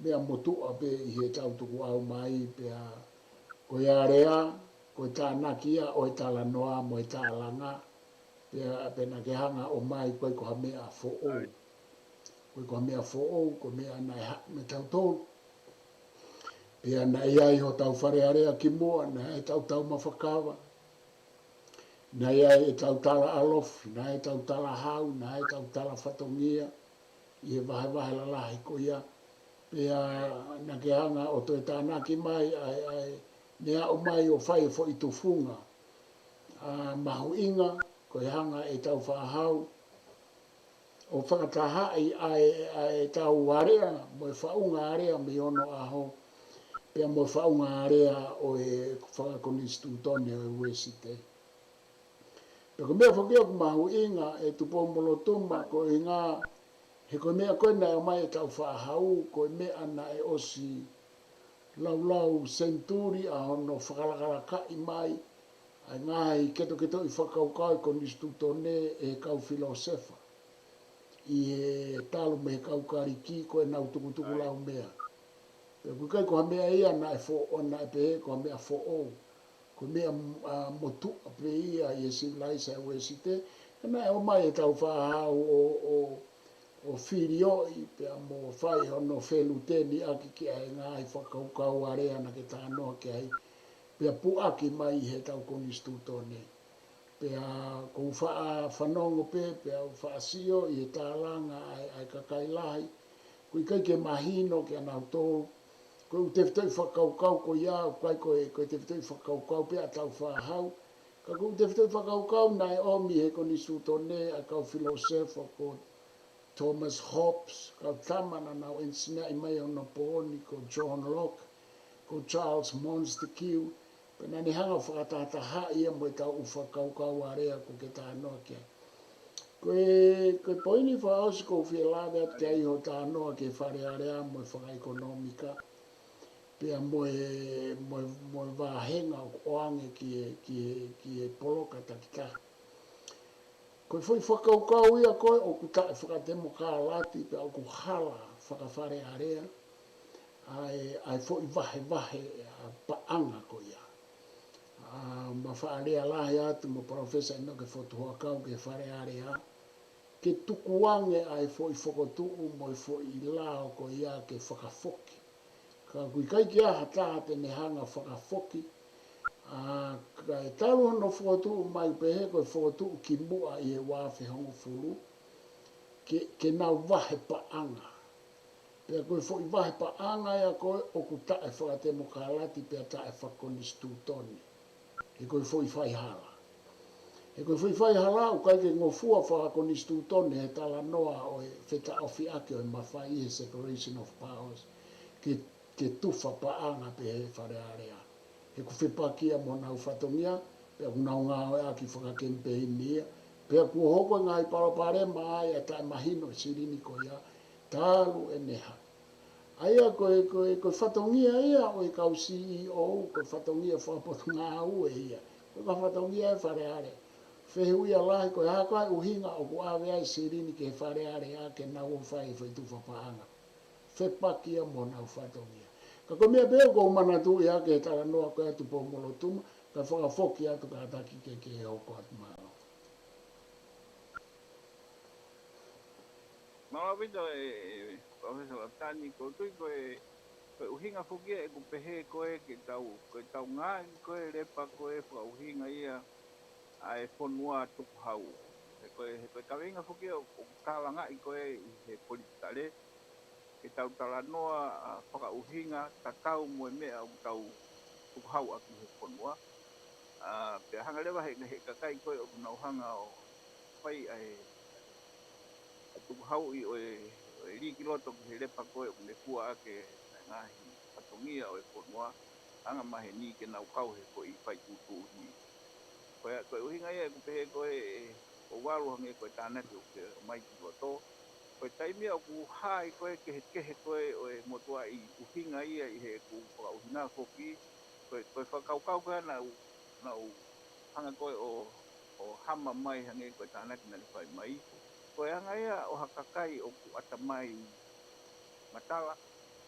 meʻa motuʻa pē ʻi heʻetau tukuʻau mai, pea ko e alea, ko e tānaki ia ʻo e talanoa mo e tālanga, pea, pea naʻa ke hanga ʻo ʻomai ko e, ko ha meʻa foʻou. Ko e, ko ha meʻa foʻou, ko e meʻa naʻe haʻu mei tautolu. Pea naʻe ʻi ai hotau fale alea kimuʻa, naʻe ʻi ai ʻetau taumafa kava, naʻe ʻi ai ʻetau tala ʻalofi, naʻe ʻi ai ʻetau tala hau, naʻe ʻi ai ʻetau tala fatongia, ʻi he vahevahe lalahi ko ia. Pea naʻa ke hanga ʻo toe tānaki mai ʻa e, ʻa e, ne aʻu mai ʻo fai e foʻi tufunga, ʻa, mahuʻinga, ko e hanga ʻetau fānau ʻo fakatahaʻi ʻa e, ʻa ʻetau alea, mo e faʻunga alea mei onoʻaho, pea mo e faʻunga alea ʻo e fakakonisitūtone ʻo e Uēsite. Pea ko e meʻa foki ʻoku mahuʻinga ʻe Tupou-mo-Lotuma ko e ʻuhinga, he ko e meʻa ko ē naʻe ʻomai ʻetau fānau, ko e meʻa naʻe ʻosi laulau senituli ʻa hono fakalakalakaʻi mai ʻa e ngaahi ketoketoʻi fakakaukau ʻo e konisitūtone ʻe he kau filōsefa. ʻI he talu mei he kau Kalisi ko ʻenau tukutuku laumea. Pea ʻoku ʻikai ko ha meʻa ia naʻe foʻou, naʻe pehē ko ha meʻa foʻou. Ko e meʻa, ʻa, motuʻa pē ia ʻi he sivilaise ʻa e Uēsite, ka naʻe ʻomai ʻe he Tau Fāhau ʻo, ʻo, ʻo filioʻi pea mo fai hono feluteni ʻaki ki ai e ngaahi fakakaukau alea naʻa ke talanoa ki ai, pea puʻaki mai ʻi heʻetau konisitūtone. Pea ʻoku ou faʻa fanongo pē, pea u faʻa sio ʻi he tālanga ʻa e, ʻa e kakai lahi. ʻOku ʻikai ke mahino kia nautolu ko e ʻū tefitoʻi fakakaukau ko ia, ʻoku ʻikai ko e, ko e tefitoʻi fakakaukau pē ʻa Tau Fāhau. Ka ko e ʻū tefitoʻi fakakaukau naʻe ʻomi ʻe he konisitūtone ʻa e kau filōsefa ko Thomas Hobbes, kau tama naʻa nau ʻenisiniaʻi mai ʻi onopooni ko John Locke, ko Charles Montesquieu, pea naʻa ne hanga ʻo fakatahatahaʻi ia mo ʻetau ʻū fakakaukau alea ʻoku ke talanoa ki ai. Ko e, ko e poini fakaʻosi ʻoku ou fie lave atu ki ai ʻi hoʻo talanoa ki he Fale Alea mo e fakaʻekonōmika, pea mo e, mo e, mo e vāhenga ʻoku ʻoange ki he, ki he, ki he poloka takitaha. Ko e foʻi fakakaukau ia ko ē ʻoku taʻefakatemokālati pea ʻoku hala fakafale alea ʻa e, ʻa e foʻi vahevahe ʻa e paʻanga ko ia. ʻA, ma faʻa lea lahi atu mo Palōfesa ʻInoke Fotu Huʻakau ki he Fale Alea, ke tukuange ʻa e foʻi fokotuʻu mo e foʻi lao ko ia ke fakafoki. Ka ʻoku ʻikai ke ʻi ai ha taha te ne hanga ʻo fakafoki, ʻa, kae talu hono fokotuʻu mai pehē ko e fokotuʻu kimuʻa ʻi he ua afe hongofulu, ke, ke nau vahe paʻanga. Pea ko e foʻi vahe paʻanga ia ko ē ʻoku taʻefakatemokālati pea taʻefakakonisitūtone. He ko e foʻi faihala. He ko e foʻi faihala ʻoku ʻikai ke ngofua fakakonisitūtone he talanoa ʻo e fetaʻofiʻaki ʻo e mafai he separation of powers ke, ke tufa paʻanga pē he Fale Alea. He ʻoku fepaki ia mo honau fatongia, pea ʻoku nau ngāueʻaki fakakemipeini ia, pea kuo hoko e ngaahi palopalema ʻa ia taʻemahino e silini ko ia, talu ʻene hā. ʻA ia ko e, ko e, ko e fatongia ia ʻo e kau C E O, ko e fatongia fakapotungāue ia. Ko e fatongia e Fale Alea. Fehuʻia lahi ko e hā koā e ʻuhinga ʻoku ʻave ai e silini ki he Fale Alea ke nau ō ʻo fai e foʻi tufa paʻanga. Fepaki ia mo honau fatongia. Ka ko e meʻa pē ʻoku ou manatuʻi ʻaki e talanoa ko ē ʻa Tupou-mo-Lotuma, kae fakafoki atu kātaki ke, ke hoko atu, mālō. Mālō ʻaupito e, e, Professor Lafitani, ʻoku ou tui ko e, ko e ʻuhinga foki ia ʻeku pehē ko ē ke tau, ko e tau ngāueʻaki ko ē e lepa ko ē fakaʻuhinga ia ʻa e fonua tukuhau. He ko e, he ko e kaveinga foki ia ʻoku, ʻoku tālangaʻi ko ē ʻi he politikale, ke tau talanoa, ʻa, fakaʻuhinga tatau mo e meʻa ʻoku tau tukuhau ʻaki he fonua. ʻA, pea hanga leva he, he kakai ko ē ʻoku nau hanga ʻo fai ʻa e, ʻa e tukuhauʻi ʻo e, ʻo e lī ki loto ki he lepa ko ē ʻoku ne fua ʻaki e ngaahi fatongia ʻo e fonua, anga maheni ke nau kau he foʻi fai tuʻutuʻuni. Ko ia, ko e ʻuhinga ia ʻeku pehē ko ē, ʻe, ʻo valu hangē ko e tānaki ʻoku ke ʻomai ki loto. Ko e taimi ia ʻoku hā ai ko ē kehekehe ko ē ʻo e motuʻaʻi ʻuhinga ia ʻi heʻeku fakaʻuhinga foki, ko e, ko e fakakaukau ko ē naʻa ku, naʻa ku hanga ko ē ʻo, ʻo hama mai hangē ko e tānaki naʻa ne fai mai. Ko e anga ia ʻo ha kakai ʻoku ʻatamai matala,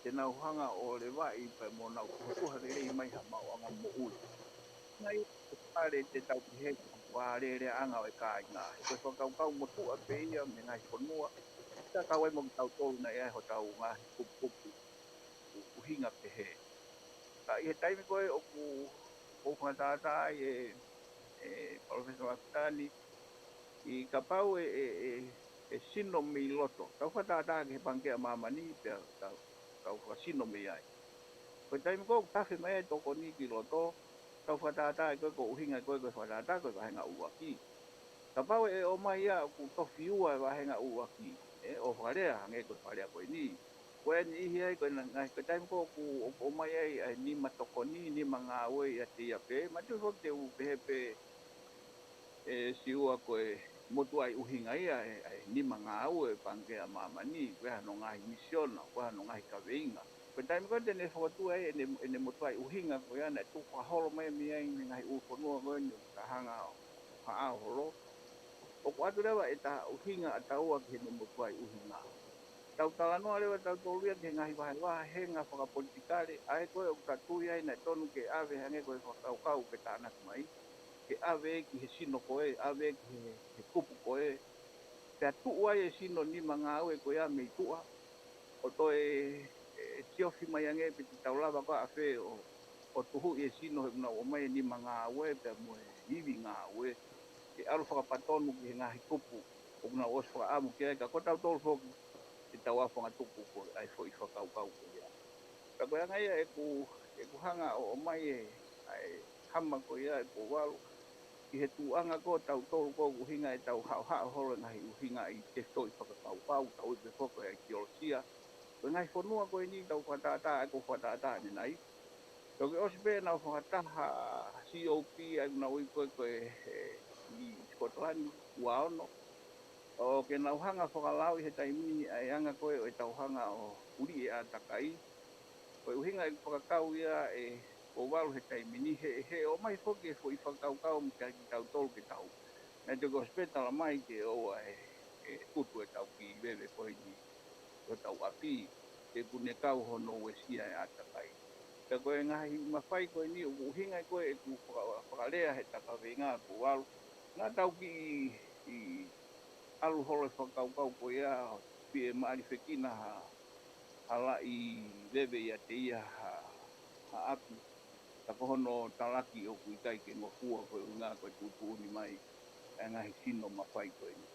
te nau hanga ʻo levaʻi pea mo nau tuhaʻi lelei mai ha maʻuʻanga moʻui. Nai, ʻoku pehē te tau pehē ko e alēleaʻanga ʻo e kāinga. He ko e fakakaukau motuʻa pē ia mei he ngaahi fonua. Ka kau ai mo kitautolu naʻe ʻi ai hotau ngaahi kupukupu ʻu-, ʻuhinga pehē. Ka ʻi he taimi ko ē ʻoku, ʻoku fakatātā ai e, e Palōfesa Lafitani, ʻi kapau ʻe, ʻe, ʻe, ʻe sino mei loto. Tau fakatātā ki he Pangikē ʻa Māmani, pea tau, tau fakasino mei ai. Ko e taimi ko ē ʻoku tafe mai ai e tokoni ki loto, tau fakatātā ai ko ē ko e ʻuhinga ko ē ko e fakatātā ko e vāhenga ʻuluaki. Kapau ʻe ʻomai ia ʻoku tofiua e vāhenga ʻuluaki, ʻe, ʻo fakalea, hangē ko e fakalea ko eni. Ko e niʻihi ai ko e ngaahi, ko e taimi ko ē ʻoku, ʻoku ʻomai ai ʻa e nima tokoni, nima ngāue ʻiate ia pē, ma te u foki te u pehē pē, ʻe Siua, ko e motuʻaʻi ʻuhinga ia ʻa e, ʻa e nima ngāue ʻa e Pangikē ʻa Māmani, ko e hā hono ngaahi misiona, ko e hā hono ngaahi kaveinga. Ko e taimi ko ē te ne fokotuʻu ai ʻene, ʻene motuʻaʻi ʻuhinga ko ia naʻe tuku fakaholo mai mei ai ʻene ngaahi ʻū fonua ko eni ʻoku ta hanga ʻo haʻao holo. ʻOku ʻoatu leva ʻeta ʻuhinga ʻataua ki heʻene motuʻaʻi ʻuhinga. Tau talanoa leva tautolu ia ki he ngaahi vahevahenga fakapolitikale, ʻa ē ko ē ʻoku ta tui ai naʻe tonu ke ʻave hangē ko e fakakaukau ke tānaki mai, ke ʻave ki he sino ko ē, ʻave ki he, he kupu ko ē, pea tuʻu ai e sino nima ngāue ko ia mei tuʻa, ʻo toe, ʻe, siofi mai ange pe te tau lava ko ā ʻafē ʻo, ʻo tuhuʻi e sino he ʻoku nau ʻomai e nima ngāue pea mo e ivi ngāue, ke ʻalu fakapatonu ki he ngaahi kupu ʻoku nau ʻosi fakaʻamu ki ai, ka ko tautolu foki ʻetau afangatuku ko ē ʻa e foʻi fakakaukau ko ia. Ka ko e anga ia ʻeku, ʻeku hanga ʻo ʻomai e, ʻa e hama ko ia ʻe Pouvalu, ki he tuʻunga ko tautolu ko ʻoku ʻuhinga ʻetau haʻohaʻo holo e ngaahi ʻuhinga ʻi he tefitoʻi fakakaukau, tau ui pē foki ko e ʻaitiolosia. Ko e ngaahi fonua ko eni tau fakatātā, ʻa ē ʻoku fakatātā ʻanenai. Toki ʻosi pē ʻenau fakataha C O P ʻa ē ʻoku nau ui ko ē ko e, e, ʻi Scotland, ua ono. ʻO ke nau hanga fakalauʻi he taimi ni ʻa e anga ko ē ʻo ʻetau hanga ʻo uliʻi e ʻātakai. Ko e ʻuhinga ʻeku fakakau ia ʻe Pouvalu he taimi ni, he, he ʻomai foki e foʻi fakakaukau mo kia kitautolu ke tau. Naʻe toki ʻosi pē tala mai ke ʻoua ʻe, ʻe tutu ʻetau kiʻi veve ko eni ʻi hotau ʻapi, he ʻoku ne kau hono uesia e ʻātakai. Ka ko e ngaahi mafai ko eni ʻoku ʻuhinga ko ē ʻeku faka-, fakalea he takaveinga ʻa Pouvalu, naʻa tau kiʻi, ʻi, ʻalu holo e fakakaukau ko ia, pea mālō fekina ha, ha laʻi veve ʻiate ia ha, ha ʻapi. Ka ko hono talaki ʻoku ʻikai ke ngofua ko e ʻuhinga ko e tuʻutuʻuni mai e ngaahi sino mafai ko eni.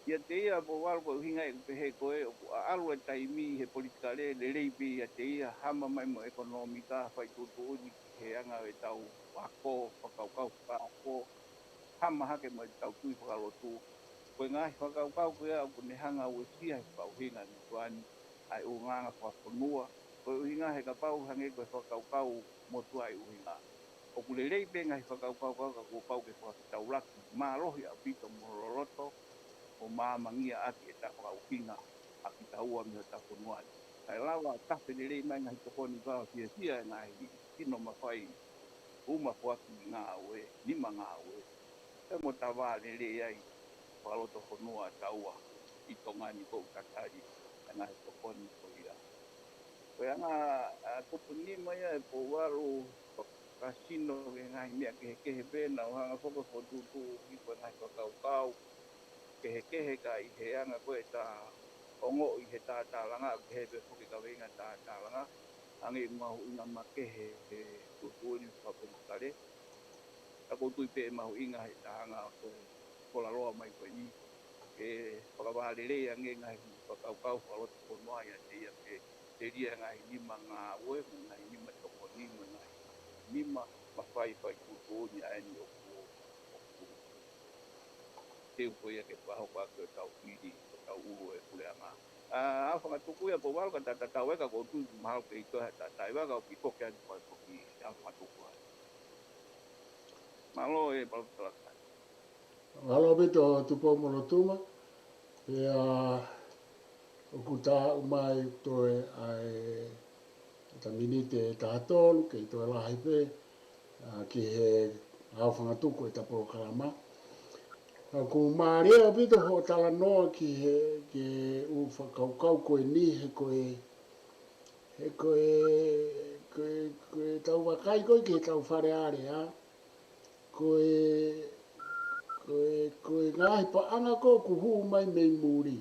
ʻIate ia Pouvalu ko e ʻuhinga ʻeku pehē ko ē ʻoku ʻaʻalu e taimi he politikale lelei pē ʻiate ia, hama mai mo e ʻekonōmika, fai tuʻutuʻuni ki he anga ʻetau ako, fakakaukau fakaako, hama hake mo ʻetau tui fakalotu. Ko e ngaahi fakakaukau ko ia ʻoku ne hanga uesia he fakaʻuhinga ʻi tuʻa ni ʻa e ʻulungaanga fakafonua. Ko e ʻuhinga he kapau hangē ko e fakakaukau motuʻa ʻi ʻuhinga, ʻoku lelei pē ngaahi fakakaukau ka kuo pau ke fakafetaulaki mālohi ʻaupito mo loloto ʻo maamangia ʻaki ʻeta fakaʻuhinga ʻa kitaua mei hota fonua ni. Kae lava tafe lelei mai ngaahi tokoni ka fiefia e ngaahi sino mafai uma foaki ngāue, nima ngāue, pea mo ta vā lelei ai fakalotofonua ʻa taua ʻi Tonga ni, ko ʻeku tatali e ngaahi tokoni ko ia. Ko e anga, ʻa, kupu nima ia ʻe Pouvalu, fakasino ki he ngaahi meʻa kehekehe pē, naʻa ku hanga foki ʻo tutu ki he ngaahi fakakaukau kehekehe ka ʻi he anga ko ē ʻeta ongoʻi he tātālanga, ʻoku kehe pē foki e kaveinga tātālanga, hangē ʻeku mahuʻinga makehe he tuʻutuʻuni fakapolitikale. Ka ʻoku ou tui pē ʻe mahuʻinga he taʻanga ko ē ʻoku loloa mai ko eni, ke fakavā lelei ange ngaahi fakakaukau fakalotofonua ʻiate ia ke telia ngaahi nima ngāue, mo e ngaahi nima tokoni, mo e ngaahi nima mafai fai tuʻutuʻuni ʻa eni ʻoku, ʻoku teu ko ia ke fakahoko ʻaki ʻetau fili, ʻetau ʻulu e puleʻanga. ʻA, ʻa e fakatuku ia Pouvalu ka ta tatau ai ka ʻoku ou tui mahalo ke ʻi ai ha taʻetaʻeva ka ʻoku ʻi koke atu ko e foki ʻa e fakatuku ai. Mālō e Palopalaka. Mālō ʻaupito Tupou-mo-Lotuma. Pea ʻoku taʻu mai toe ʻa e, ʻeta miniti ʻe taha tolu, kei toe lahi pē, ʻa, ki he ʻaho fakatuku ʻeta polokalama. ʻOku mālie ʻaupito hoʻo talanoa ki he, ki he ʻū fakakaukau ko eni, he ko e, he ko e, ko e, ko ʻetau vakai ko ē ki heʻetau Fale Alea, ko e, ko e, ko e ngaahi paʻanga ko ē ʻoku hū mai mei muli.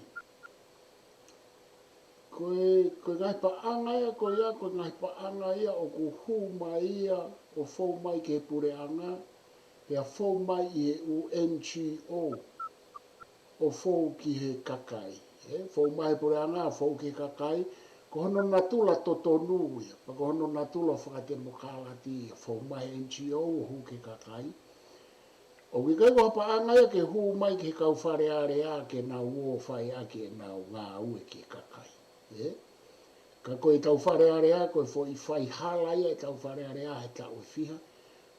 Ko e, ko e ngaahi paʻanga ia, ko ia, ko e ngaahi paʻanga ia ʻoku hū mai ia, ʻo fou mai ki he puleʻanga, pea fou mai ʻi he ʻū N G O, ʻo fou ki he kakai. ʻE, fou mai he puleʻanga, fou ki he kakai, ko hono natula totonu ia, pea ko hono natula fakatemokalati ia, fou mai he N G O, ʻo hū ki he kakai. ʻOku ʻikai ko ha paʻanga ia ke hū mai ki he kau Fale Alea ke nau ō ʻo fai ʻaki ʻenau ngāue ki he kakai. ʻE? Ka ko ʻetau Fale Alea, ko e foʻi faihala ia ʻetau Fale Alea he taʻu ʻe fiha.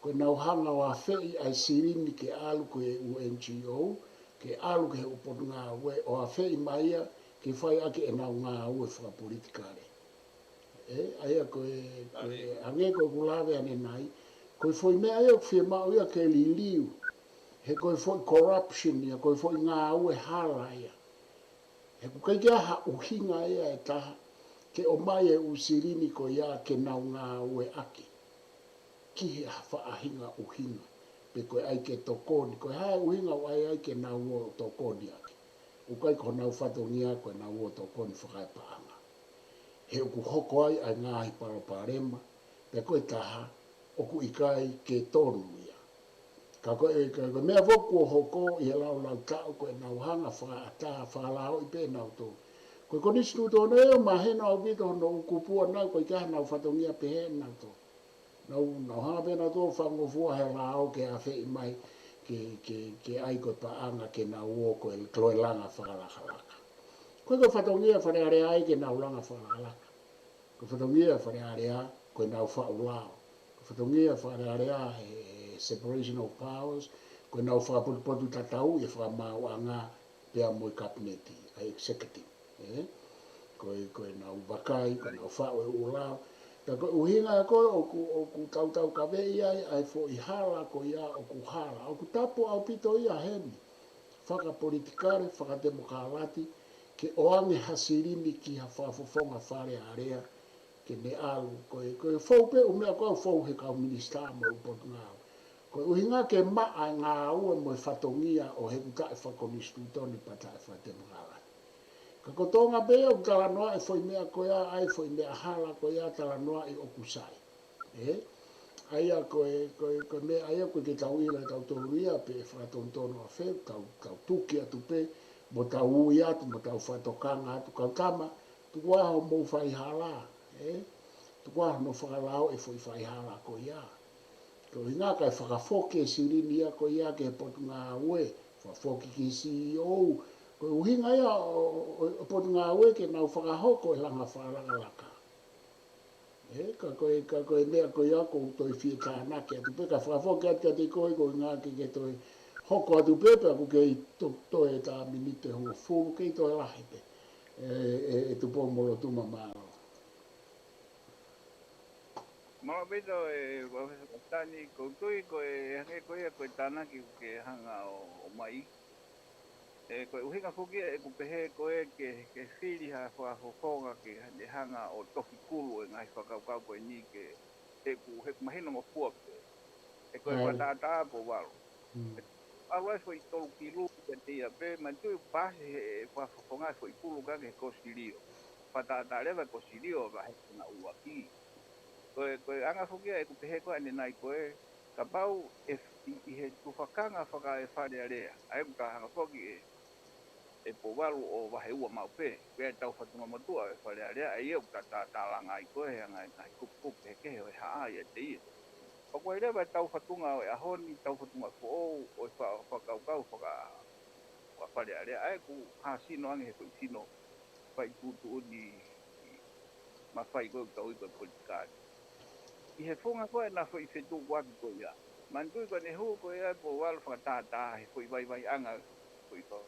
Ko ʻenau hanga ʻo afeʻi ʻa e silini ke ʻalu ko e ʻū N G O, ke ʻalu ki he ʻū potungāue ʻo afeʻi mai ia ke fai ʻaki ʻenau ngāue fakapolitikale. ʻE, ʻa ia ko e, ko e, hangē ko ʻeku lave ʻanenai, ko e foʻi meʻa ia ʻoku fiemaʻu ia ke liliu, he ko e foʻi corruption ia, ko e foʻi ngāue hala ia. He ʻoku ʻikai ke ʻi ai ha ʻuhinga ia ʻe taha ke ʻomai e ʻū silini ko ia ke nau ngāueʻaki ki he faʻahinga ʻuhinga, pe ko e ʻai ke tokoni, ko e hā e ʻuhinga ʻoku ʻai ai ke nau ō ʻo tokoni ʻaki. ʻOku ʻikai ko honau fatongia ko ʻenau ō ʻo tokoni fakaepaʻanga. He ʻoku hoko ai ʻa e ngaahi palopalema, pea ko e taha, ʻoku ʻikai ke tonu ia. Ka ko e, ka ko e meʻa foki kuo hoko ʻi he laulau taʻu ko ʻenau hanga fakaʻatā, fakalaoʻi pē ʻenau tō. Ko e konisitūtone ʻoku mahino ʻaupito hono ʻū kupu ʻanenai ʻoku ʻikai ke ʻi ai hanau fatongia pehē ʻanautolu. Nau, nau hanga pē ʻanautolu ʻo fakangofua he lao ke afeʻi mai, ke, ke, ke ʻai ko e paʻanga ke nau ō ko e, ko e langa fakalakalaka. Ko e, ko e fatongia Fale Alea ʻa ia ke nau langa fakalakalaka. Ko e fatongia Fale Alea, ko ʻenau faʻu lao. Ko e fatongia Fale Alea he, he separation of powers, ko ʻenau fakapotupotutatau ʻi he fakamaauʻanga pea mo e kapineti, ʻa e executive. ʻE? Ko e, ko ʻenau vakai, ko ʻenau faʻu e ʻū lao. Pea ko e ʻuhinga ko ē ʻoku, ʻoku tautaukaveʻi ai ʻa e foʻi hala ko ia ʻoku hala. ʻOku tapu ʻaupito ia heni, fakapolitikale, fakatemokalati, ke ʻoange ha silini ki ha fakafofonga Fale Alea, ke ne ʻalu, ko e, ko e fou pē ʻū meʻa ko ē ʻoku fou he kau minisitā mo e ʻū potungāue. Ko e ʻuhinga ke maʻa e ngāue mo e fatongia ʻo e hekutaʻi fakakonisitūtone pea taʻe fakatemokalati. Ka ko Tonga pē ʻoku talanoaʻi e foʻi meʻa ko ia, ʻa e foʻi meʻa hala ko ia talanoaʻi ʻoku sai. ʻE? ʻA ia ko e, ko e, ko e meʻa ʻa ia ʻoku ʻikai ke tau ʻilo ʻe tautolu ia pe ʻe fakatonutonu ʻafē, tau, tau tuki atu pē, mo tau ui atu, mo tau fakatokanga atu, kau tama, tuku ā hoʻomou faihala, ʻe? Tuku ā hono fakalaoʻi e foʻi faihala ko ia. Ko e ʻuhinga kae fakafoki e silini ia ko ia ki he potungāue, fakafoki ki he C E O. Ko e ʻuhinga ia ʻo, ʻo, ʻo e potungāue ke nau fakahoko e langa fakalakalaka. ʻE, ka ko e, ka ko e meʻa ko ia ʻoku ou toe fie tānaki atu pē, ka fakafoki atu kiate koe, ko e ʻuhinga ke ke toe hoko atu pē, pea ʻoku kei to-, toe ʻeta miniti ʻe hongofulu, kei toe lahi pē. ʻE, ʻe, ʻe Tupoumolotuma, mālō. Mālō ʻaupito e Palōfesa Tani, ʻoku ou tui ko e hangē ko ia ko e tānaki ʻoku ke hanga ʻo, ʻo ʻomai. ʻE, ko e ʻuhinga foki ia ʻeku pehē ko ē ke, ke fili ha fakafofonga ke ne hanga ʻo tohi kulu e ngaahi fakakaukau ko eni ke, he ʻoku, he ʻoku mahinongofua pē. ʻE ko e fakatātā Pouvalu. ʻAlu ai e foʻi tolu kilu kiate ia pē, manatuʻi ʻoku paasi he fakafofonga e foʻi kulu ki he Kosilio. Fakatātā leva e Kosilio vahe ʻuluaki. Ko e, ko e anga foki ia ʻeku pehē ko ē ʻanenai ko ē, kapau ʻe f-, ʻi, ʻi he tufakanga faka-e-Fale Alea, ʻa ia ʻoku ta hanga foki ʻe, ʻe Pouvalu ʻo vahe ua maʻu pē, pea ʻetau fatunga motuʻa ʻo e Fale Alea, ʻa ia ʻoku ta, ta, tālanga ai ko ē he anga e ngaahi kupukupu kehekehe ʻo e haʻa ʻiate ia. ʻOku ʻi ai leva ʻetau fatunga ʻo e ʻaho ni, ʻetau fatunga foʻou ʻo e fa-, fakakaukau faka-, faka-Fale Alea, ʻa ia ʻoku hāsino ange he foʻi sino, fai tuʻutuʻuni mafai ko ē ʻoku tau ui ko e politikale. ʻI he funga ko ē ʻena foʻi fetukuaki ko ia. Manatuʻi ko ʻene hū ko ia ʻe Pouvalu fakatātā he foʻi vaivaiʻanga, foʻi fa-,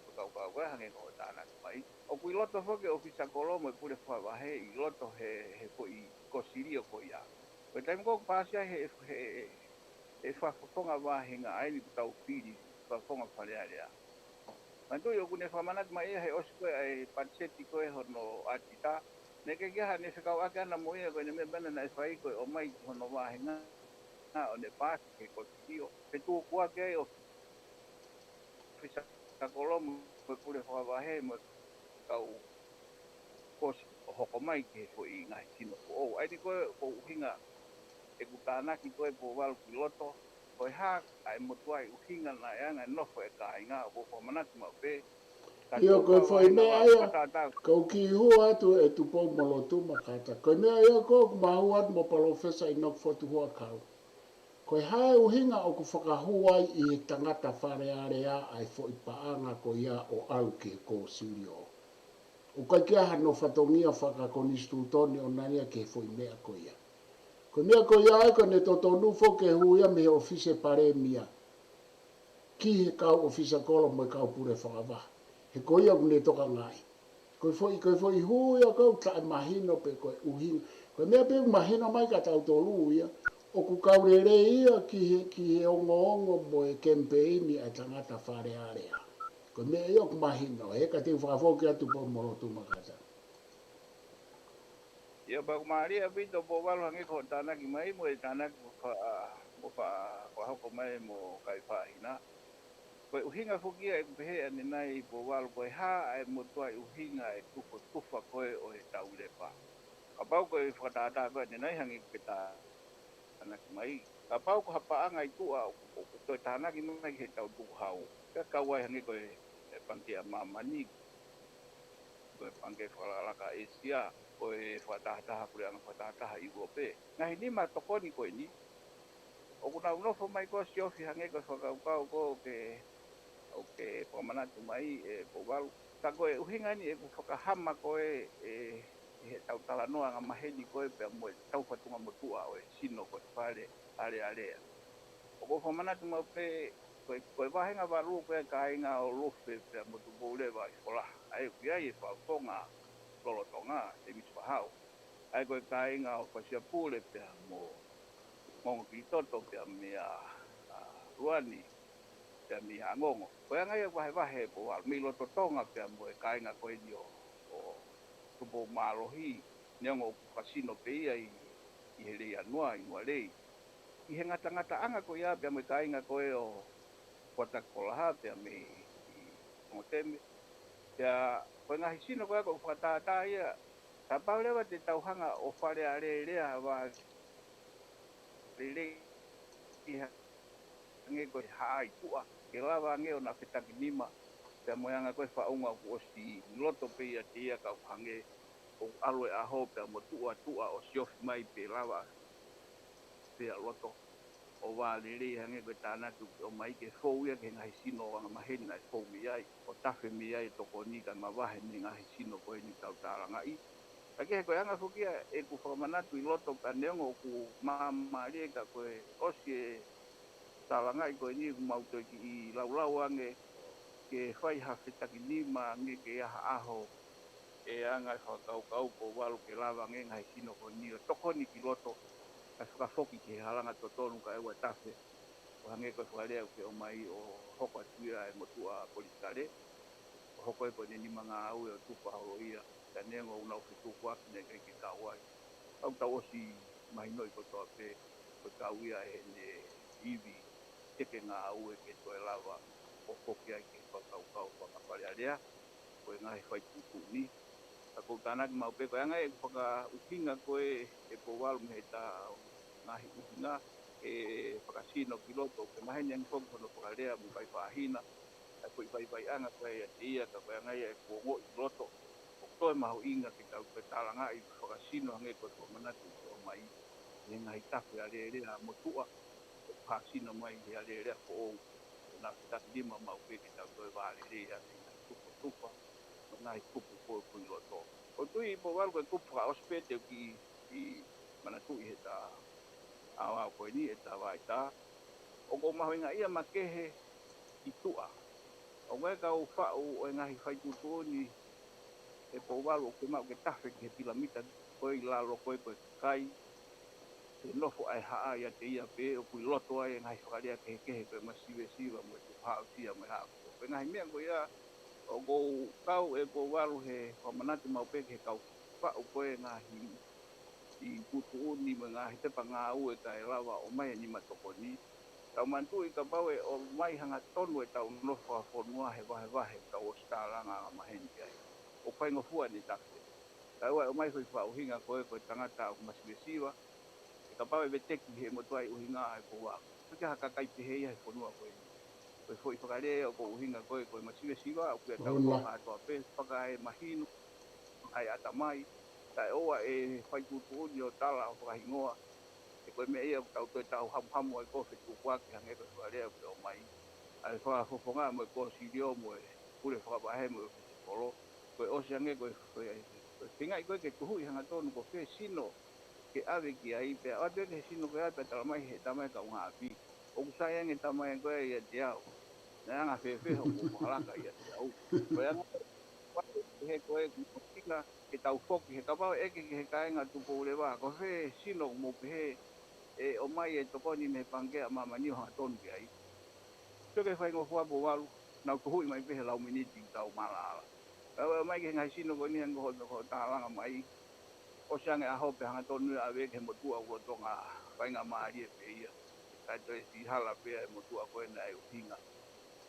fakakaukau ko ē hangē ko e tānaki mai. ʻOku ʻi loto foki e ʻofisa kolo mo e pule fakavahe ʻi loto he, he foʻi Kosilio ko ia. Ko e taimi ko ē ʻoku paasi ai he, he, he fakafofonga vāhenga ʻa eni ʻoku tau fili, fakafofonga Fale Alea. Manatuʻi ʻoku ne fakamanatu mai ia he ʻosi ko ē ʻa e patiseti ko ē hono ʻatita. Naʻe ʻikai ke ʻi ai haʻane fekauʻaki ʻana mo ia ko ʻene meʻa pē naʻe fai ko e ʻomai ki hono vāhenga ʻo ne paasi ki he Kosilio. Fetukuaki ai ʻo ʻofisa kolo mo e pule fakavahe mo e kau kosi ʻo hoko mai ki he foʻi ngaahi sino foʻou. ʻA eni ko e, ko e ʻuhinga ʻeku tānaki ko ē Pouvalu ki loto, ko e hā ʻa e motuʻaʻi ʻuhinga naʻe anga e nofo e kāinga, ʻoku ou fakamanatu maʻu pē. Ka ʻio, ko e foʻi meʻa ia, ka u kiʻi hū atu ʻe Tupoumolotuma kātaki. Ko e meʻa ia ko ē ʻoku ma hū atu mo Palōfesa ʻInoke Fotu Huʻakau. Ko e hā e ʻuhinga ʻoku fakahū ai ʻi he tangata Fale Alea ʻa e foʻi paʻanga ko ia ʻo ʻalu ki he Kosilio. ʻOku ʻikai ke ʻi ai hano fatongia fakakonisitūtone ʻona ia ki he foʻi meʻa ko ia. Ko e meʻa ko ia ai ko ʻene totonu foki ke hū ia mei he ʻofisi Palēmia ki he kau ʻofisa kolo mo e kau pule fakavahe. He ko ia ʻoku ne tokangaʻi. Ko e foʻi, ko e foʻi hū ia ʻoku taʻemahino pe ko e ʻuhinga. Ko e meʻa pē ʻoku mahino mai kia tautolu ia, ʻoku kau lelei ia ki he, ki he ongoongo mo e kemipeini ʻa e tangata Fale Alea. Ko e meʻa ia ʻoku mahino, ē, ka te u fakafoki atu pē mo lotu makata. Ia pea ʻoku mālie ʻaupito Pouvalu hangē ko e tānaki mai mo e tānaki fa-, mo fa-, fakahoko mai mo Kaifahina. Ko e ʻuhinga foki ia ʻeku pehē ʻanenai Pouvalu ko e hā ʻa e motuʻaʻi ʻuhinga e tufotufa ko ē ʻo e taulepa. Kapau ko e fakatātā ko ē ʻanenai hangē ko e tā- tānaki mai. Kapau ko ha paʻanga ʻi tuʻa ʻoku, ʻoku toe tānaki mai ki he tau tukuhau. Pea kau ai hangē ko e, e Pangikē ʻa Māmani, ko e Pangikē Fakalakalaka ʻĒsia, ko e fakatahataha, puleʻanga fakatahataha ʻIulope. Ngaahi nima tokoni ko eni. ʻOku nau nofo mai ko ē ʻo siofi hangē ko e fakakaukau ko ē ʻoku ke fakamanatu mai ē Pouvalu. Ka ko e ʻuhinga eni ʻeku fakahama ko ē ʻe ʻi heʻetau talanoa angamaheni ko ē pea mo e tau fatunga motuʻa ʻo e sino ko e Fale Alealea. ʻOku ou fakamanatu maʻu pē ko e, ko e vāhenga valu ko e kāinga ʻo Lofe pea mo Tupouleva ʻi Folaha. ʻA ia ʻoku ʻi ai e Fautonga lolotonga, Temisi Vahau. ʻA ia ko e kāinga ʻo Fasiapule pea mo Ngongokilitoto pea meia, ʻa, Luani, pea meia Angongo. Ko e anga ia ʻoku vahevahe Pouvalu mei loto Tonga pea mo e kāinga ko eni ʻo, ʻo Tupoumālohi, neongo ʻoku fakasino pē ia ʻi, ʻi Heleianua, ʻi Nualei. ʻI he ngatangataʻanga ko ia pea mo e kāinga ko ē ʻo Fuatakikolaha pea mei Tongoteme. Pea ko e ngaahi sino ko ia ʻoku fakatātā ia, kapau leva te tau hanga ʻo Fale Alealea vā lelei ia hangē ko e haʻa ʻi tuʻa, ke lava ange ʻo na fetakinima, pea mo e anga ko e faʻunga ʻoku ʻosi loto pē ia te ia kau hangē ʻoku ʻalu e ʻaho pea mo tuʻa tuʻa ʻo siofi mai pē lava pea loto ʻo vā lelei hangē ko e tānaki ʻoku ʻomai ke fou ia ki he ngaahi sino angamaheni naʻe fou mei ai, ʻo tafe mei ai e tokoni kae mavahe mei he ngaahi sino ko eni ʻoku tau tālangaʻi. Ka kehe ko e anga foki ia ʻeku fakamanatu ʻi loto pea neongo ʻoku māmālie ka ko e ʻosi e tālangaʻi ko eni ʻoku mau toe kiʻi laulau ange ke fai ha fetakinima ange ke ʻi ai ha ʻaho ʻe anga e fakakaukau Pouvalu ke lava ange ngaahi sino ko eni ʻo tokoni ki loto kae fakafoki ki he halanga totonu kae ʻoua ʻe tafe. ʻO hangē ko e fakalea ʻoku ke ʻomai ʻo hoko atu ia e motuʻa politikale. ʻO hoko ia ko ʻene nima ngāue ʻo tufa holo ia. Ka neongo ʻoku nau fetukuaki naʻe ʻikai ke kau ai. Ka ʻoku tau ʻosi mahinoʻi kotoa pē, ko e kau ia ʻe heʻene ivi teke ngāue ke toe lava ʻo foki ai ki he fakakaukau faka-Fale Alea, ko e ngaahi faituʻutuʻuni. Ka ʻoku ou tānaki maʻu pē ko e anga ia ʻeku fakaʻuhinga ko ē ʻe Pouvalu mei heʻetau ngaahi ʻuhinga ʻe fakasino ki loto, ʻoku maheni ange foki hono fakalea mo Kaifahina, ʻa e foʻi vaivaiʻanga ko ē ʻiate ia, ka ko e anga ia ʻeku ongoʻi ʻi loto ʻoku toe mahuʻinga ke tau toe tālangaʻi fakasino hangē ko e fakamanatu ʻoku ʻomai ʻi he ngaahi tafe alēlea ʻa motuʻa, ʻoku fakasino mai ʻi he alēlea foʻou. ʻOku na fetakinima maʻu pē ke tau toe vā lelei ʻa e ngaahi tufotufa mo e ngaahi kupu ko ē ʻoku ʻi loto. ʻOku ou tui Pouvalu ko e kupu fakaʻosi pē te u kiʻi, kiʻi manatuʻi heʻeta ʻaoʻao ko eni, ʻeta vaitā. ʻOku ou mahuʻingaʻia makehe ʻi tuʻa. ʻOku ʻi ai e kau faʻu ʻo e ngaahi faituʻutuʻuni ʻe Pouvalu ʻoku ke maʻu ke tafe ki he pilamita ko ē ʻi lalo ko ē ko e kai. Ke nofo ʻa e haʻa ʻiate ia pē ʻoku ʻi loto ai e ngaahi fakalea kehekehe ko e masivesiva mo e tukuhausia mo e hā. Ko e ngaahi meʻa ko ia ʻoku ou kau ʻe Pouvalu he fakamanatu maʻu pē ki he kau faʻu ko ē ngaahi tuʻutuʻuni mo e ngaahi pepa ngāue kae lava ʻo ʻomai e nima tokoni. Tau manatuʻi kapau ʻe ʻomai hangatonu ʻetau nofo fakafonua he vahevahe ʻoku tau ʻosi tālanga angamaheni ki ai, ʻoku faingofua ʻene tafe. Kae ʻoua ʻe ʻomai foʻi fakaʻuhinga ko ē ko e tangata ʻoku masivesiva, he kapau ʻe veteki he motuʻaʻi ʻuhinga ʻa e Pouvalu, ʻoku ʻikai ha kakai pehē ia he fonua ko eni. Ko e foʻi fakalea ia ʻoku ʻuhinga ko ē ko e masivesiva, ʻoku ʻikai ke tau Ona. Toka atu pē, fakaemahino ʻa e ʻatamai, kae ʻoua ʻe fai tuʻutuʻuni ʻo tala ʻo fakahingoa. He ko e meʻa ia ʻoku tau toe tau hamuhamu ai ko e fetukuaki hangē ko e fakalea ʻoku ke ʻomai. ʻA e fakafofonga mo e kōsilio mo e pule fakavahe mo e ʻōfisi kolo. Ko e ʻosi ange ko e, ko e, ko e feingaʻi ko ē ke tuhuʻi hangatonu ko fē sino ke ʻave ki ai pea ʻoatu ia ki he sino ko ia pea tala mai he tamai kaungāʻapi. ʻOku sai ange tamai ko ē ʻiate au. Naʻe anga fēfē hoku fakalaka ʻiate au. Ko e anga he ko ē ʻoku ʻuhinga ke tau foki he kapau ʻe ʻeke ki he kāinga Tupouleva, ko fē sino ʻoku mou pehē ʻe ʻomai e tokoni mei he Pangikē ʻa Māmani ʻo hangatonu ki ai. Sio ki he faingofua Pouvalu, nau tuhuʻi mai pē he lau miniti ʻoku tau malaʻala. Ka ʻoku ʻomai ki he ngaahi sino ko eni he ngoho ʻo tālanga mai. ʻOsi ange ʻaho pea hangatonu ia ʻave ki he motuʻa ʻoku lolotonga faingamālie pē ia. Kae toe siʻi hala pē ʻa e motuʻa ko ē naʻe ʻuhinga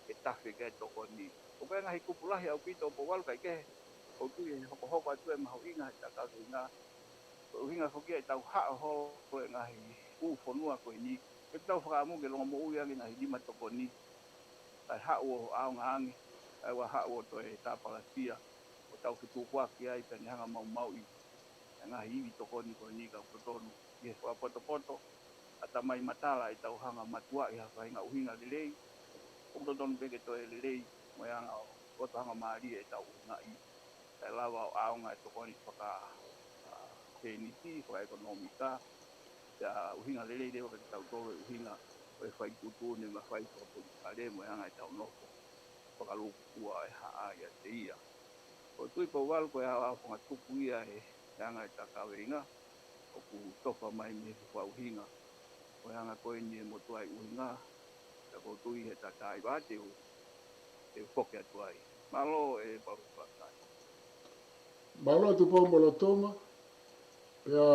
ke tafe ki ai e tokoni. ʻOku ʻi ai e ngaahi kupu lahi ʻaupito Pouvalu kae kehe, ʻoku ou tui ʻe hokohoko atu e mahuʻinga he tā kaveinga. Ko e ʻuhinga foki ia ʻetau haʻo holo e ngaahi ʻū fonua ko eni, ke tau fakaʻamu ke longomoʻui ange e ngaahi lima tokoni. Kae haʻu ʻo ʻaonga ange, kae ʻoua haʻu ʻo toe tāpalasia, ʻo tau fetukuaki ai pea ne hanga ʻo maumauʻi e ngaahi ivi tokoni ko eni ka ʻoku totonu ʻi he fakapotopoto ʻatamai matala ʻetau hanga ʻo matuaʻi ha faʻahinga ʻuhinga lelei. ʻOku totonu pē ke toe lelei mo e anga ʻo loto hangamālie ʻetau ʻuhingaʻi, kae lava ʻo ʻaonga e tokoni faka, ʻa, tēniti, fakaʻekonōmika, pea ʻuhinga lelei leva kiate kitautolu e ʻuhinga ʻo e fai tuʻutuʻuni mafai fakapolitikale mo e anga ʻetau nofo fakalūkufua e haʻa ʻiate ia. ʻOku ou tui Pouvalu ko e aoao fakatupu ia e, e anga e tā kaveinga, ʻoku tofa mai mei he fakaʻuhinga ʻo e anga ko eni e motuʻa ʻi ʻuhinga, pea ʻoku ou tui he tataʻi vā te u, te u foki atu ai. Mālō e Palopalema. Mālō Tupou Molotoma. Pea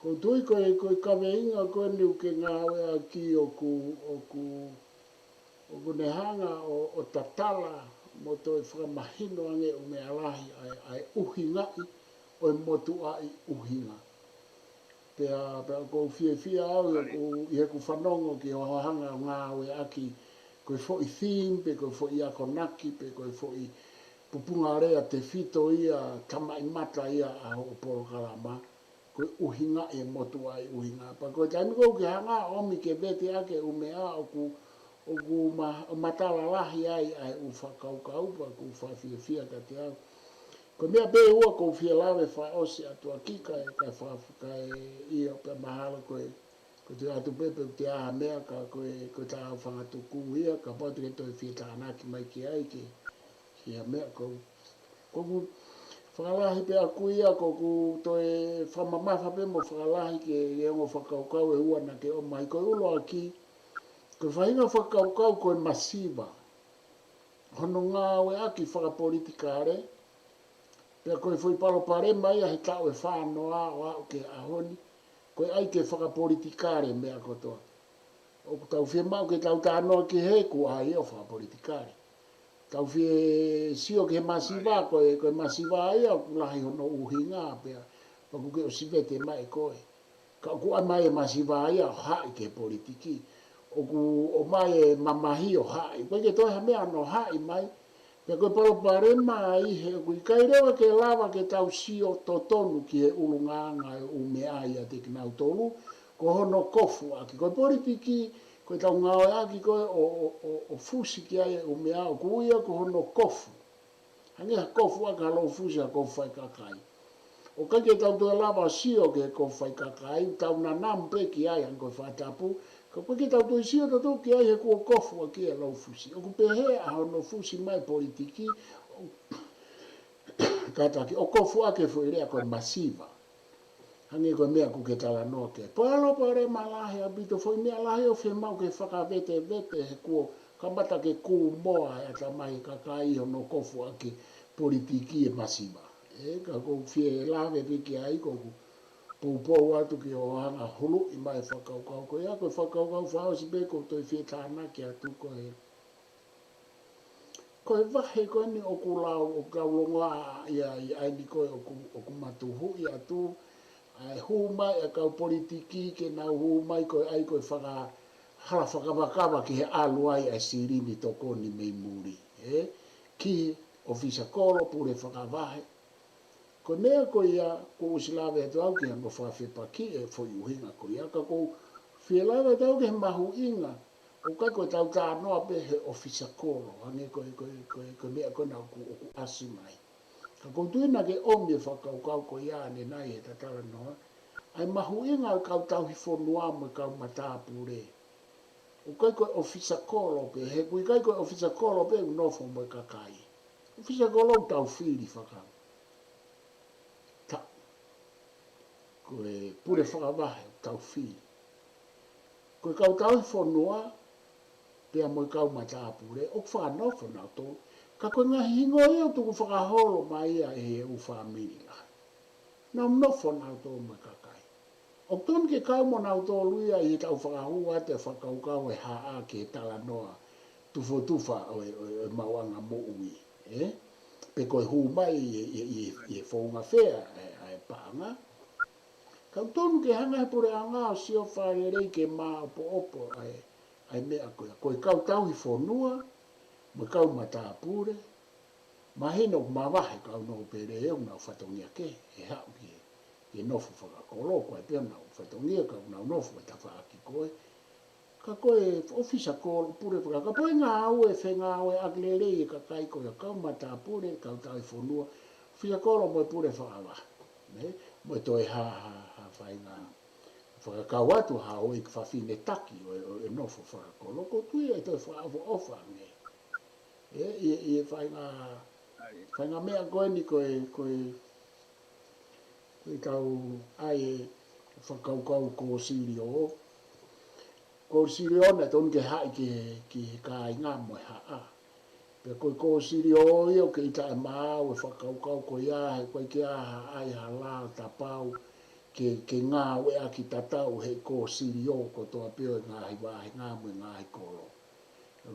ʻoku ou tui ko e, ko e kaveinga ko eni ʻoku ke ngāueʻaki ʻoku, ʻoku, ʻoku ne hanga ʻo, ʻo tatala mo toe fakamahino ange ʻū meʻa lahi ʻa e, ʻa e ʻuhingaʻi ʻo e motuʻa ʻi ʻuhinga. Pea, pea ʻoku ou fiefia au ʻi heʻeku, ʻi heʻeku fanongo ki hoʻo hanga ʻo ngāueʻaki ko e foʻi theme pe ko e foʻi akonaki pe ko e foʻi pupunga lea tefito ia tamaʻimata ia ʻa hoʻo polokalama, ko e ʻuhingaʻi e motuʻa ʻi ʻuhinga. Pea ko e taimi ko ē ʻoku ke hanga ʻo ʻomi ke vete ʻaki e ʻū meʻa ʻoku, ʻoku ma-, matala lahi ai ʻa e ʻū fakakaukau, pea ʻoku ou fakafiefia kiate au. Ko e meʻa pē ʻe ua ʻoku ou fie lave fakaʻosi atu ʻaki kae, kae fa-, kae ʻio pea mahalo ko e, ko e toe ʻatu pē pe ʻoku toe ʻi ai ha meʻa ka ko e, ko e tā fanga tuku ia, kapau te ke toe fie tānaki mai ki ai ke, ki ha meʻa ko, ko ʻeku fakalahi pē ʻaku ia, ko ʻeku toe fakamamafa pē mo fakalahi ki he, ki he ongo fakakaukau ʻe ua naʻa ke ʻomai. Ko e ʻuluaki, ko e faʻahinga fakakaukau ko e masiva hono ngāueʻaki fakapolitikale, pea ko e foʻi palopalema ia he taʻu ʻe fā noa ʻo aʻu ki he ʻaho ni, ko e ʻai ke fakapolitikale meʻa kotoa. ʻOku tau fiemaʻu ke tau talanoa ki he kuo ʻai ʻo fakapolitikale. Tau fie sio ki he masiva, ko e, ko e masiva ia ʻoku lahi hono ʻuhinga pea, pea ʻoku ke ʻosi vete mai ʻe koe. Ka ʻoku ʻomai e masiva ia ʻo haʻi ki he politiki. ʻOku ʻomai e mamahi ʻo haʻi. ʻOku ʻikai ke toe ha meʻa hono haʻi mai. Pea ko e palopalema ia he ʻoku ʻikai leva ke lava ke tau sio totonu ki he ʻulungaanga e ʻū meʻa ʻiate kinautolu, ko hono kofu ʻaki. Ko e politiki, ko ʻetau ngāueʻaki ko ē ʻo, ʻo, ʻo, ʻo fusi ki ai e ʻū meʻa ʻoku ui ia ko hono kofu. Hangē ha kofu ʻaki ha lou fusi ha kofu faikakai. ʻOku ʻikai ke tau toe lava sio ki he kofu faikakai, tau nanamu pē ki ai hangē ko e fakatapu, ka ʻoku ʻikai ke tau toe sio tautolu ki ai he kuo kofu ʻaki e lou fusi. ʻOku pehē ʻa hono fusi mai politiki, ʻo, kātaki, ʻo kofu ʻaki e foʻi lea ko e masiva. Hangē ko e meʻa ʻoku ke talanoa ki ai. Palopalema lahi ʻaupito, foʻi meʻa lahi ʻoku fiemaʻu ke fakavetevete he kuo kamata ke kūmoa e ʻatamai e kakai hono kofu ʻaki e politiki e masiva. ʻE, ka ʻoku ou fie lave pē ki ai, ʻoku ou poupou atu ki hoʻo hanga ʻo huluʻi mai e fakakaukau ko ia, ko e fakakaukau fakaʻosi pē ʻoku ou toe fie tānaki atu ko e Ko e vahe ko eni ʻoku lau, ʻoku lau longoaʻa ia ʻi ai ni ko ē ʻoku, ʻoku matuhuʻi atu, ʻa e hū mai ʻa e kau politiki ke nau hū mai ko e ʻai ko e faka-, hala fakavakava ki he ʻalu ai ʻa e silini tokoni mei muli, ē? Ki he ʻofisa kolo, pule fakavahe, Ko e meʻa ko ia, kuo u ʻosi lave atu au ki hono fakafepakiʻi e foʻi ʻuhinga ko ia, ka ʻoku ou fie lave atu au ki he mahuʻinga, ʻoku ʻikai ko ʻetau talanoa pē he ʻofisa kolo, hangē ko e, ko e, ko e, ko e meʻa ko ena ʻoku, ʻoku ʻasi mai. Ka ʻoku ou tui naʻa ke ʻomi e fakakaukau ko ia ʻanenai he ta talanoa, ʻa e mahuʻinga ʻo e kau tauhi fonua mo e kau matāpule. ʻOku ʻikai ko e ʻofisa kolo pē, he ʻoku ʻikai ko e ʻofisa kolo pē ʻoku nofo mo e kakai. ʻOfisa kolo ʻoku tau fili fakau. Ta, ko e pule fakavahe ʻoku tau fili. Ko e kau tauhi fonua, pea mo e kau matāpule, ʻoku fakanofo nautolu. Ka ko e ngaahi hingoa ia ʻoku tuku fakaholo mai ia ʻe he ʻū fāmili lahi. Nau nofo nautolu mo e kakai. ʻOku tonu ke kau mo nautolu ia ʻi heʻetau fakahū atu e fakakaukau e haʻa ki he talanoa tufotufa ʻo e, ʻo e, ʻo e maʻuʻanga moʻui, ē? Pe ko e hū mai ʻi, ʻi, ʻi, ʻi he founga fē ʻa e, ʻa e paʻanga. Ka ʻoku tonu ke hanga he puleʻanga ʻo sio fakalelei ke māʻopoʻopo ʻa e, ʻa e meʻa ko ia. Ko e kau tauhi fonua, mo e kau matāpule, mahino ʻoku mavahe kau nōpele ʻoku nau fatongia kehe, ʻe haʻu ki he, ki he nofo fakakolo, ko e pea nau fatongia kau nau nofo he tafaʻaki ko ē. Ka ko e ʻōfisa kolo pule fakakolo, ka ko e ngāue fengāueʻaki lelei e kakai ko ia kau matāpule, kau tauhi fonua, ʻōfisa kolo mo e pule fakavahe. Ne? Mo e toe ha, ha, ha faʻahinga fakakau atu ha houʻeiki fafine taki ʻo e, ʻo e nofo fakakolo, ʻoku ou tui ʻe toe fakaʻofoʻofa ange. ʻE, ʻi, ʻi he faʻahinga, faʻahinga meʻa ko eni ko e, ko e, ko e kau ʻai e fakakaukau kōsilio. Kōsilio naʻe tonu ke haʻi ki he, ki he kāinga mo e haʻa. Pea ko e kōsilio ia ʻoku kei taʻemaau e fakakaukau ko ia he ʻoku ʻikai ke ʻi ai ha ʻai ha lao tapau ke, ke ngāueʻaki tatau he kōsilio kotoa pē ʻo e ngaahi vāhenga mo e ngaahi kolo.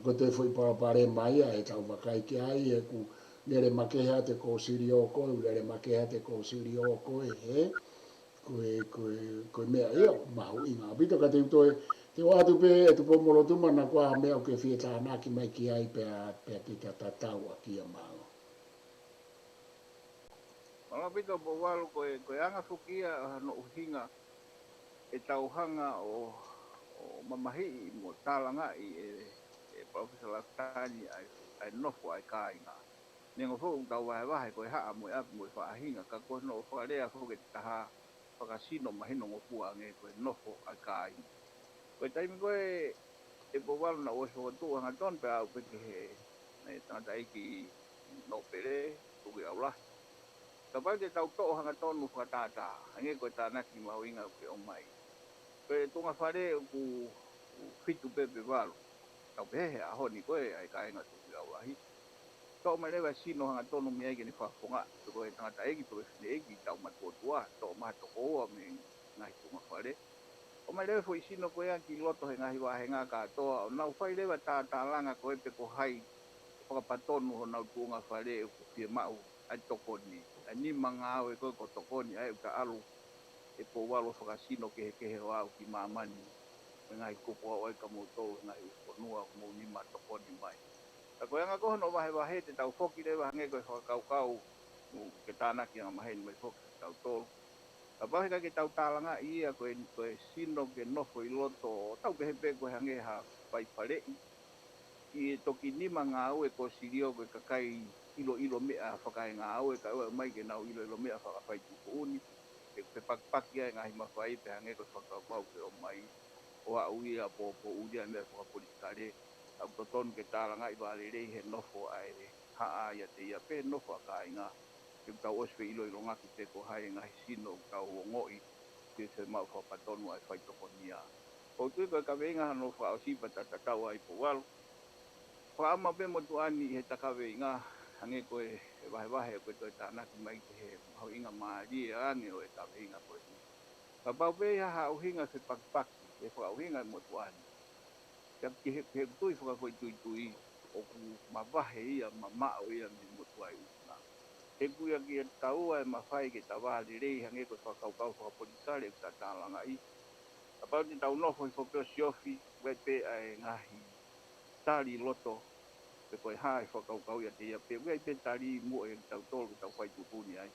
Ko e toe foʻi palopalema ia ʻe tau vakai ki ai, he ʻoku lele makehe atu e kōsilio ko ē, lele makehe atu e kōsilio ko ē, he? Ko e, ko e, ko e meʻa ia ʻoku mahuʻinga ʻaupito ka te u toe, te u ʻoatu pē ʻe Tupou-mo-Lotuma naʻa ko ha meʻa ʻoku ke fie tānaki mai ki ai pea, pea te ta tatau ʻaki ia, mālō. Mālō ʻaupito Pouvalu, ko e, ko e anga foki ia hono ʻuhinga ʻetau hanga ʻo, ʻo mamahiʻi mo tālangaʻi ʻe, ʻe Palōfesa Lafitani ʻa e, ʻa e nofo ʻa e kāinga. Neongo foki ʻoku tau vahevahe ko e haʻa mo e ʻapi mo e faʻahinga, ka ko hono fakalea foki e taha fakasino mahino ngofua ange ko e nofo ʻa e kāinga. Ko e taimi ko ē ʻe Pouvalu naʻa ku ʻosi fokotuʻu hangatonu pea aʻu pē ki he, ʻe, tangataʻeiki nōpele, Tukuʻiʻaulahi. Kapau te tau toʻo hangatonu fakatātā, hangē ko e tānaki mahuʻinga ʻoku ke ʻomai. Ko e tuʻunga fale ʻoku, ʻoku fitu pē pe valu. Tau pehē he ʻaho ni ko ē ʻa e kāinga Tukuʻiʻaulahi. Toʻo mai leva e sino hangatonu mei ai ke ne fakafofongaʻi, pe ko e tangataʻeiki, pe ko e fineʻeiki, tau matuʻotuʻa, toʻo mai ha toko ua mei he ngaahi tuʻunga fale. ʻOmai leva e foʻi sino ko ia ki loto he ngaahi vāhenga kātoa, ʻo nau fai leva e tātālanga ko ē pe ko hai ʻe fakapatonu honau tuʻunga fale ʻoku fiemaʻu ʻa e tokoni, ʻa e nima ngāue ko ē ko e tokoni, ʻa ē ʻoku ta ʻalu ʻe Pouvalu ʻo fakasino kehekehe ʻo aʻu ki māmani, mo e ngaahi kupu ʻoku ʻai kia moutolu he ngaahi ʻū fonua ʻoku mou nima tokoni mai. Ka ko e anga ko ē hono vahevahe te tau foki leva hangē ko e fakakaukau, ʻoku ke tānaki angamaheni mai foki kia tautolu. Kapau he ʻikai ke tau tālangaʻi ia ko e, ko e sino ke nofo ʻi loto, ʻo tau pehē pē ko e hangē ha faifaleʻi. ʻI he toki nima ngāue kōsilio ko e kakai ʻiloʻilo meʻa fakaengāue, kae ʻoua mai ke nau ʻiloʻilo meʻa fakafaitupuʻuni, ke fepakipaki ai e ngaahi mafai pea hangē ko e fakakaukau ʻoku ke ʻomai, ʻo aʻu ia ʻo poupouʻi ʻa e meʻa fakapolitikale, ʻoku totonu ke tālangaʻi vālelei he nofo ʻa e haʻa ʻiate ia pē nofo ʻa e kāinga, ke tau ʻosi feʻiloʻilongaki pē ko hai e ngaahi sino ʻoku tau ongoʻi ke fiemaʻu fakapatonu ʻa e faitokonia. ʻOku ou tui ko e kaveinga hono fakaʻosi pea ta tatau ai Pouvalu. Fakaʻamu pē motuʻa ni ʻi heʻeta kaveinga, hangē ko e, e vahevahe ʻoku ke toe tānaki mai ki he mahuʻinga mālie ange ʻo e kaveinga ko eni. Kapau pē ʻe ʻi ai ha ʻuhinga fepakipaki, ʻe fakaʻuhinga ʻe motuʻa ni. Pea ki he, ki he tui fakafoʻituitui, ʻoku mavahe ia, mamaʻo ia mei he motuʻa ʻi ʻuhinga. He ʻoku ʻikai ke taua e mafai ke ta vālelei hangē ko e fakakaukau fakapolitikale ʻoku ta tālangaʻi. Kapau te tau nofo hifo pē ʻo siofi, ʻoku ʻi ai pē ʻa e ngaahi tali loto, pe ko e hā e fakakaukau ʻiate ia pē, ʻoku ʻi ai pē tali muʻa ʻiate kitautolu ke tau faitupuʻuni ai.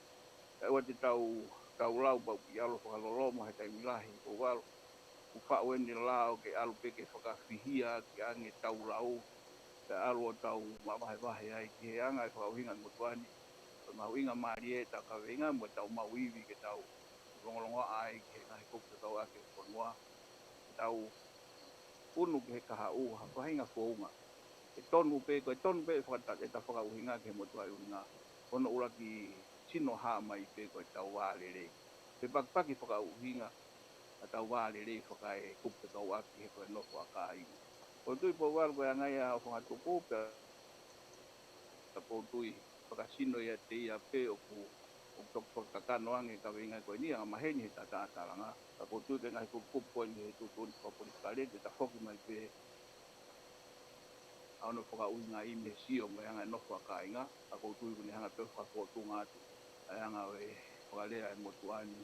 Kae ʻoua te tau, tau lau pau ki ʻalu fakalolomo he taimi lahi, Pouvalu. ʻOku faʻu eni e lao ke ʻalu pē ke fakafihia ki ange tau lau, pea ʻalu ʻo tau mavahevahe ai ki he anga e fakaʻuhinga ʻa e motuʻa ni, ko e mahuʻinga mālie ʻetau kaveinga mo ʻetau maʻu ivi ke tau longolongoaʻa ai ki he ngaahi kupu fekauʻaki ʻo e fonua, ke tau unu ki he kahaʻu ha faʻahinga founga. ʻE tonu pē, ko e tonu pē e fakata-, ʻeta fakaʻuhinga ki he motuʻa ʻi ʻuhinga, ko hono ʻuluaki sino hā mai pē ko ʻetau vālelei. Fepakipaki fakaʻuhinga, ʻa ʻetau vālelei fakaekupu fekauʻaki he ko e nofo ʻa e kāinga. ʻOku ou tui Pouvalu ko e anga ia ʻa e fanga tuku pea, pea ʻoku ou tui fakasino ia te ia pē ʻoku, ʻoku toki fakakakano ange e kaveinga ko eni, anga maheni he tatalanga. Pea ʻoku ou tui ko e ngaahi kupukupu ko eni he tuʻutuʻuni fakapolitikale, te ta foki mai pē ʻa hono fakaʻuhingaʻi mei he sio mo e anga e nofo ʻa kāinga, pea ʻoku ou tui ʻoku ne hanga pē ʻo fakafōtunga atu ʻa e anga ʻo e fakalea ʻa e motuʻa ni,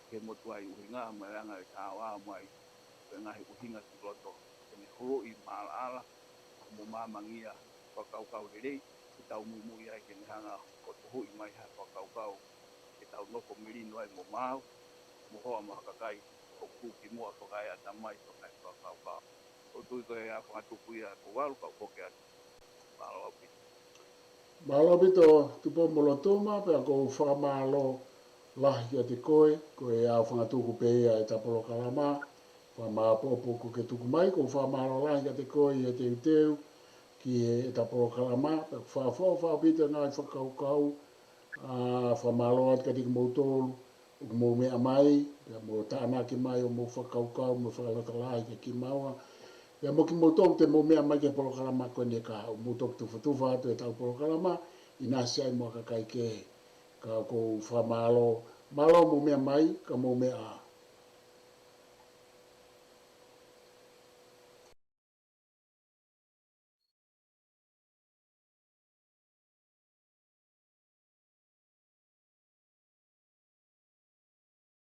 ke motuʻa ʻi ʻuhinga, mo e anga ʻo e tāuao mai, ko e ngaahi ʻuhinga ki loto, ke ne huluʻi maʻalaʻala, mo māmangia, fakakaukau lelei, ke tau muimui ai ke ne hanga ʻo tuhuʻi mai ha fakakaukau, ke tau nofo melino ai mo maau, mo hoa mo ha kakai, ʻoku tuʻu ki muʻa fakaeʻatamai, fakaefakakaukau. ʻOku ou tui ko e ʻa e fanga tuku ia Pouvalu, kau foki atu. Mālō ʻaupito. Mālō ʻaupito Tupou-mo-Lotuma, pea ʻoku ou fakamālō lahi kiate koe, ko e ʻa e fanga tuku pē ia ʻeta polokalama, fakamāopoopo kuo ke tuku mai, ʻoku ou fakamālō lahi kiate koe ʻi he teuteu ki heʻeta polokalama, pea ʻoku ou fakaʻofoʻofa ʻaupito e ngaahi fakakaukau, ʻa, fakamālō atu kiate kimoutolu ʻoku mou meʻa mai, pea mo tānaki mai hoʻomou fakakaukau mo e fakalotolahi kiate kimaua. Pea mo kimoutolu te mou meʻa mai ki he polokalama ko eni ka ʻoku mou toki tufatufa atu ʻetau polokalama, ʻinasi ai mo ha kakai kehe. Ka ʻoku ou fakamālō, mālō hoʻomou meʻa mai, ka mou meʻa ā.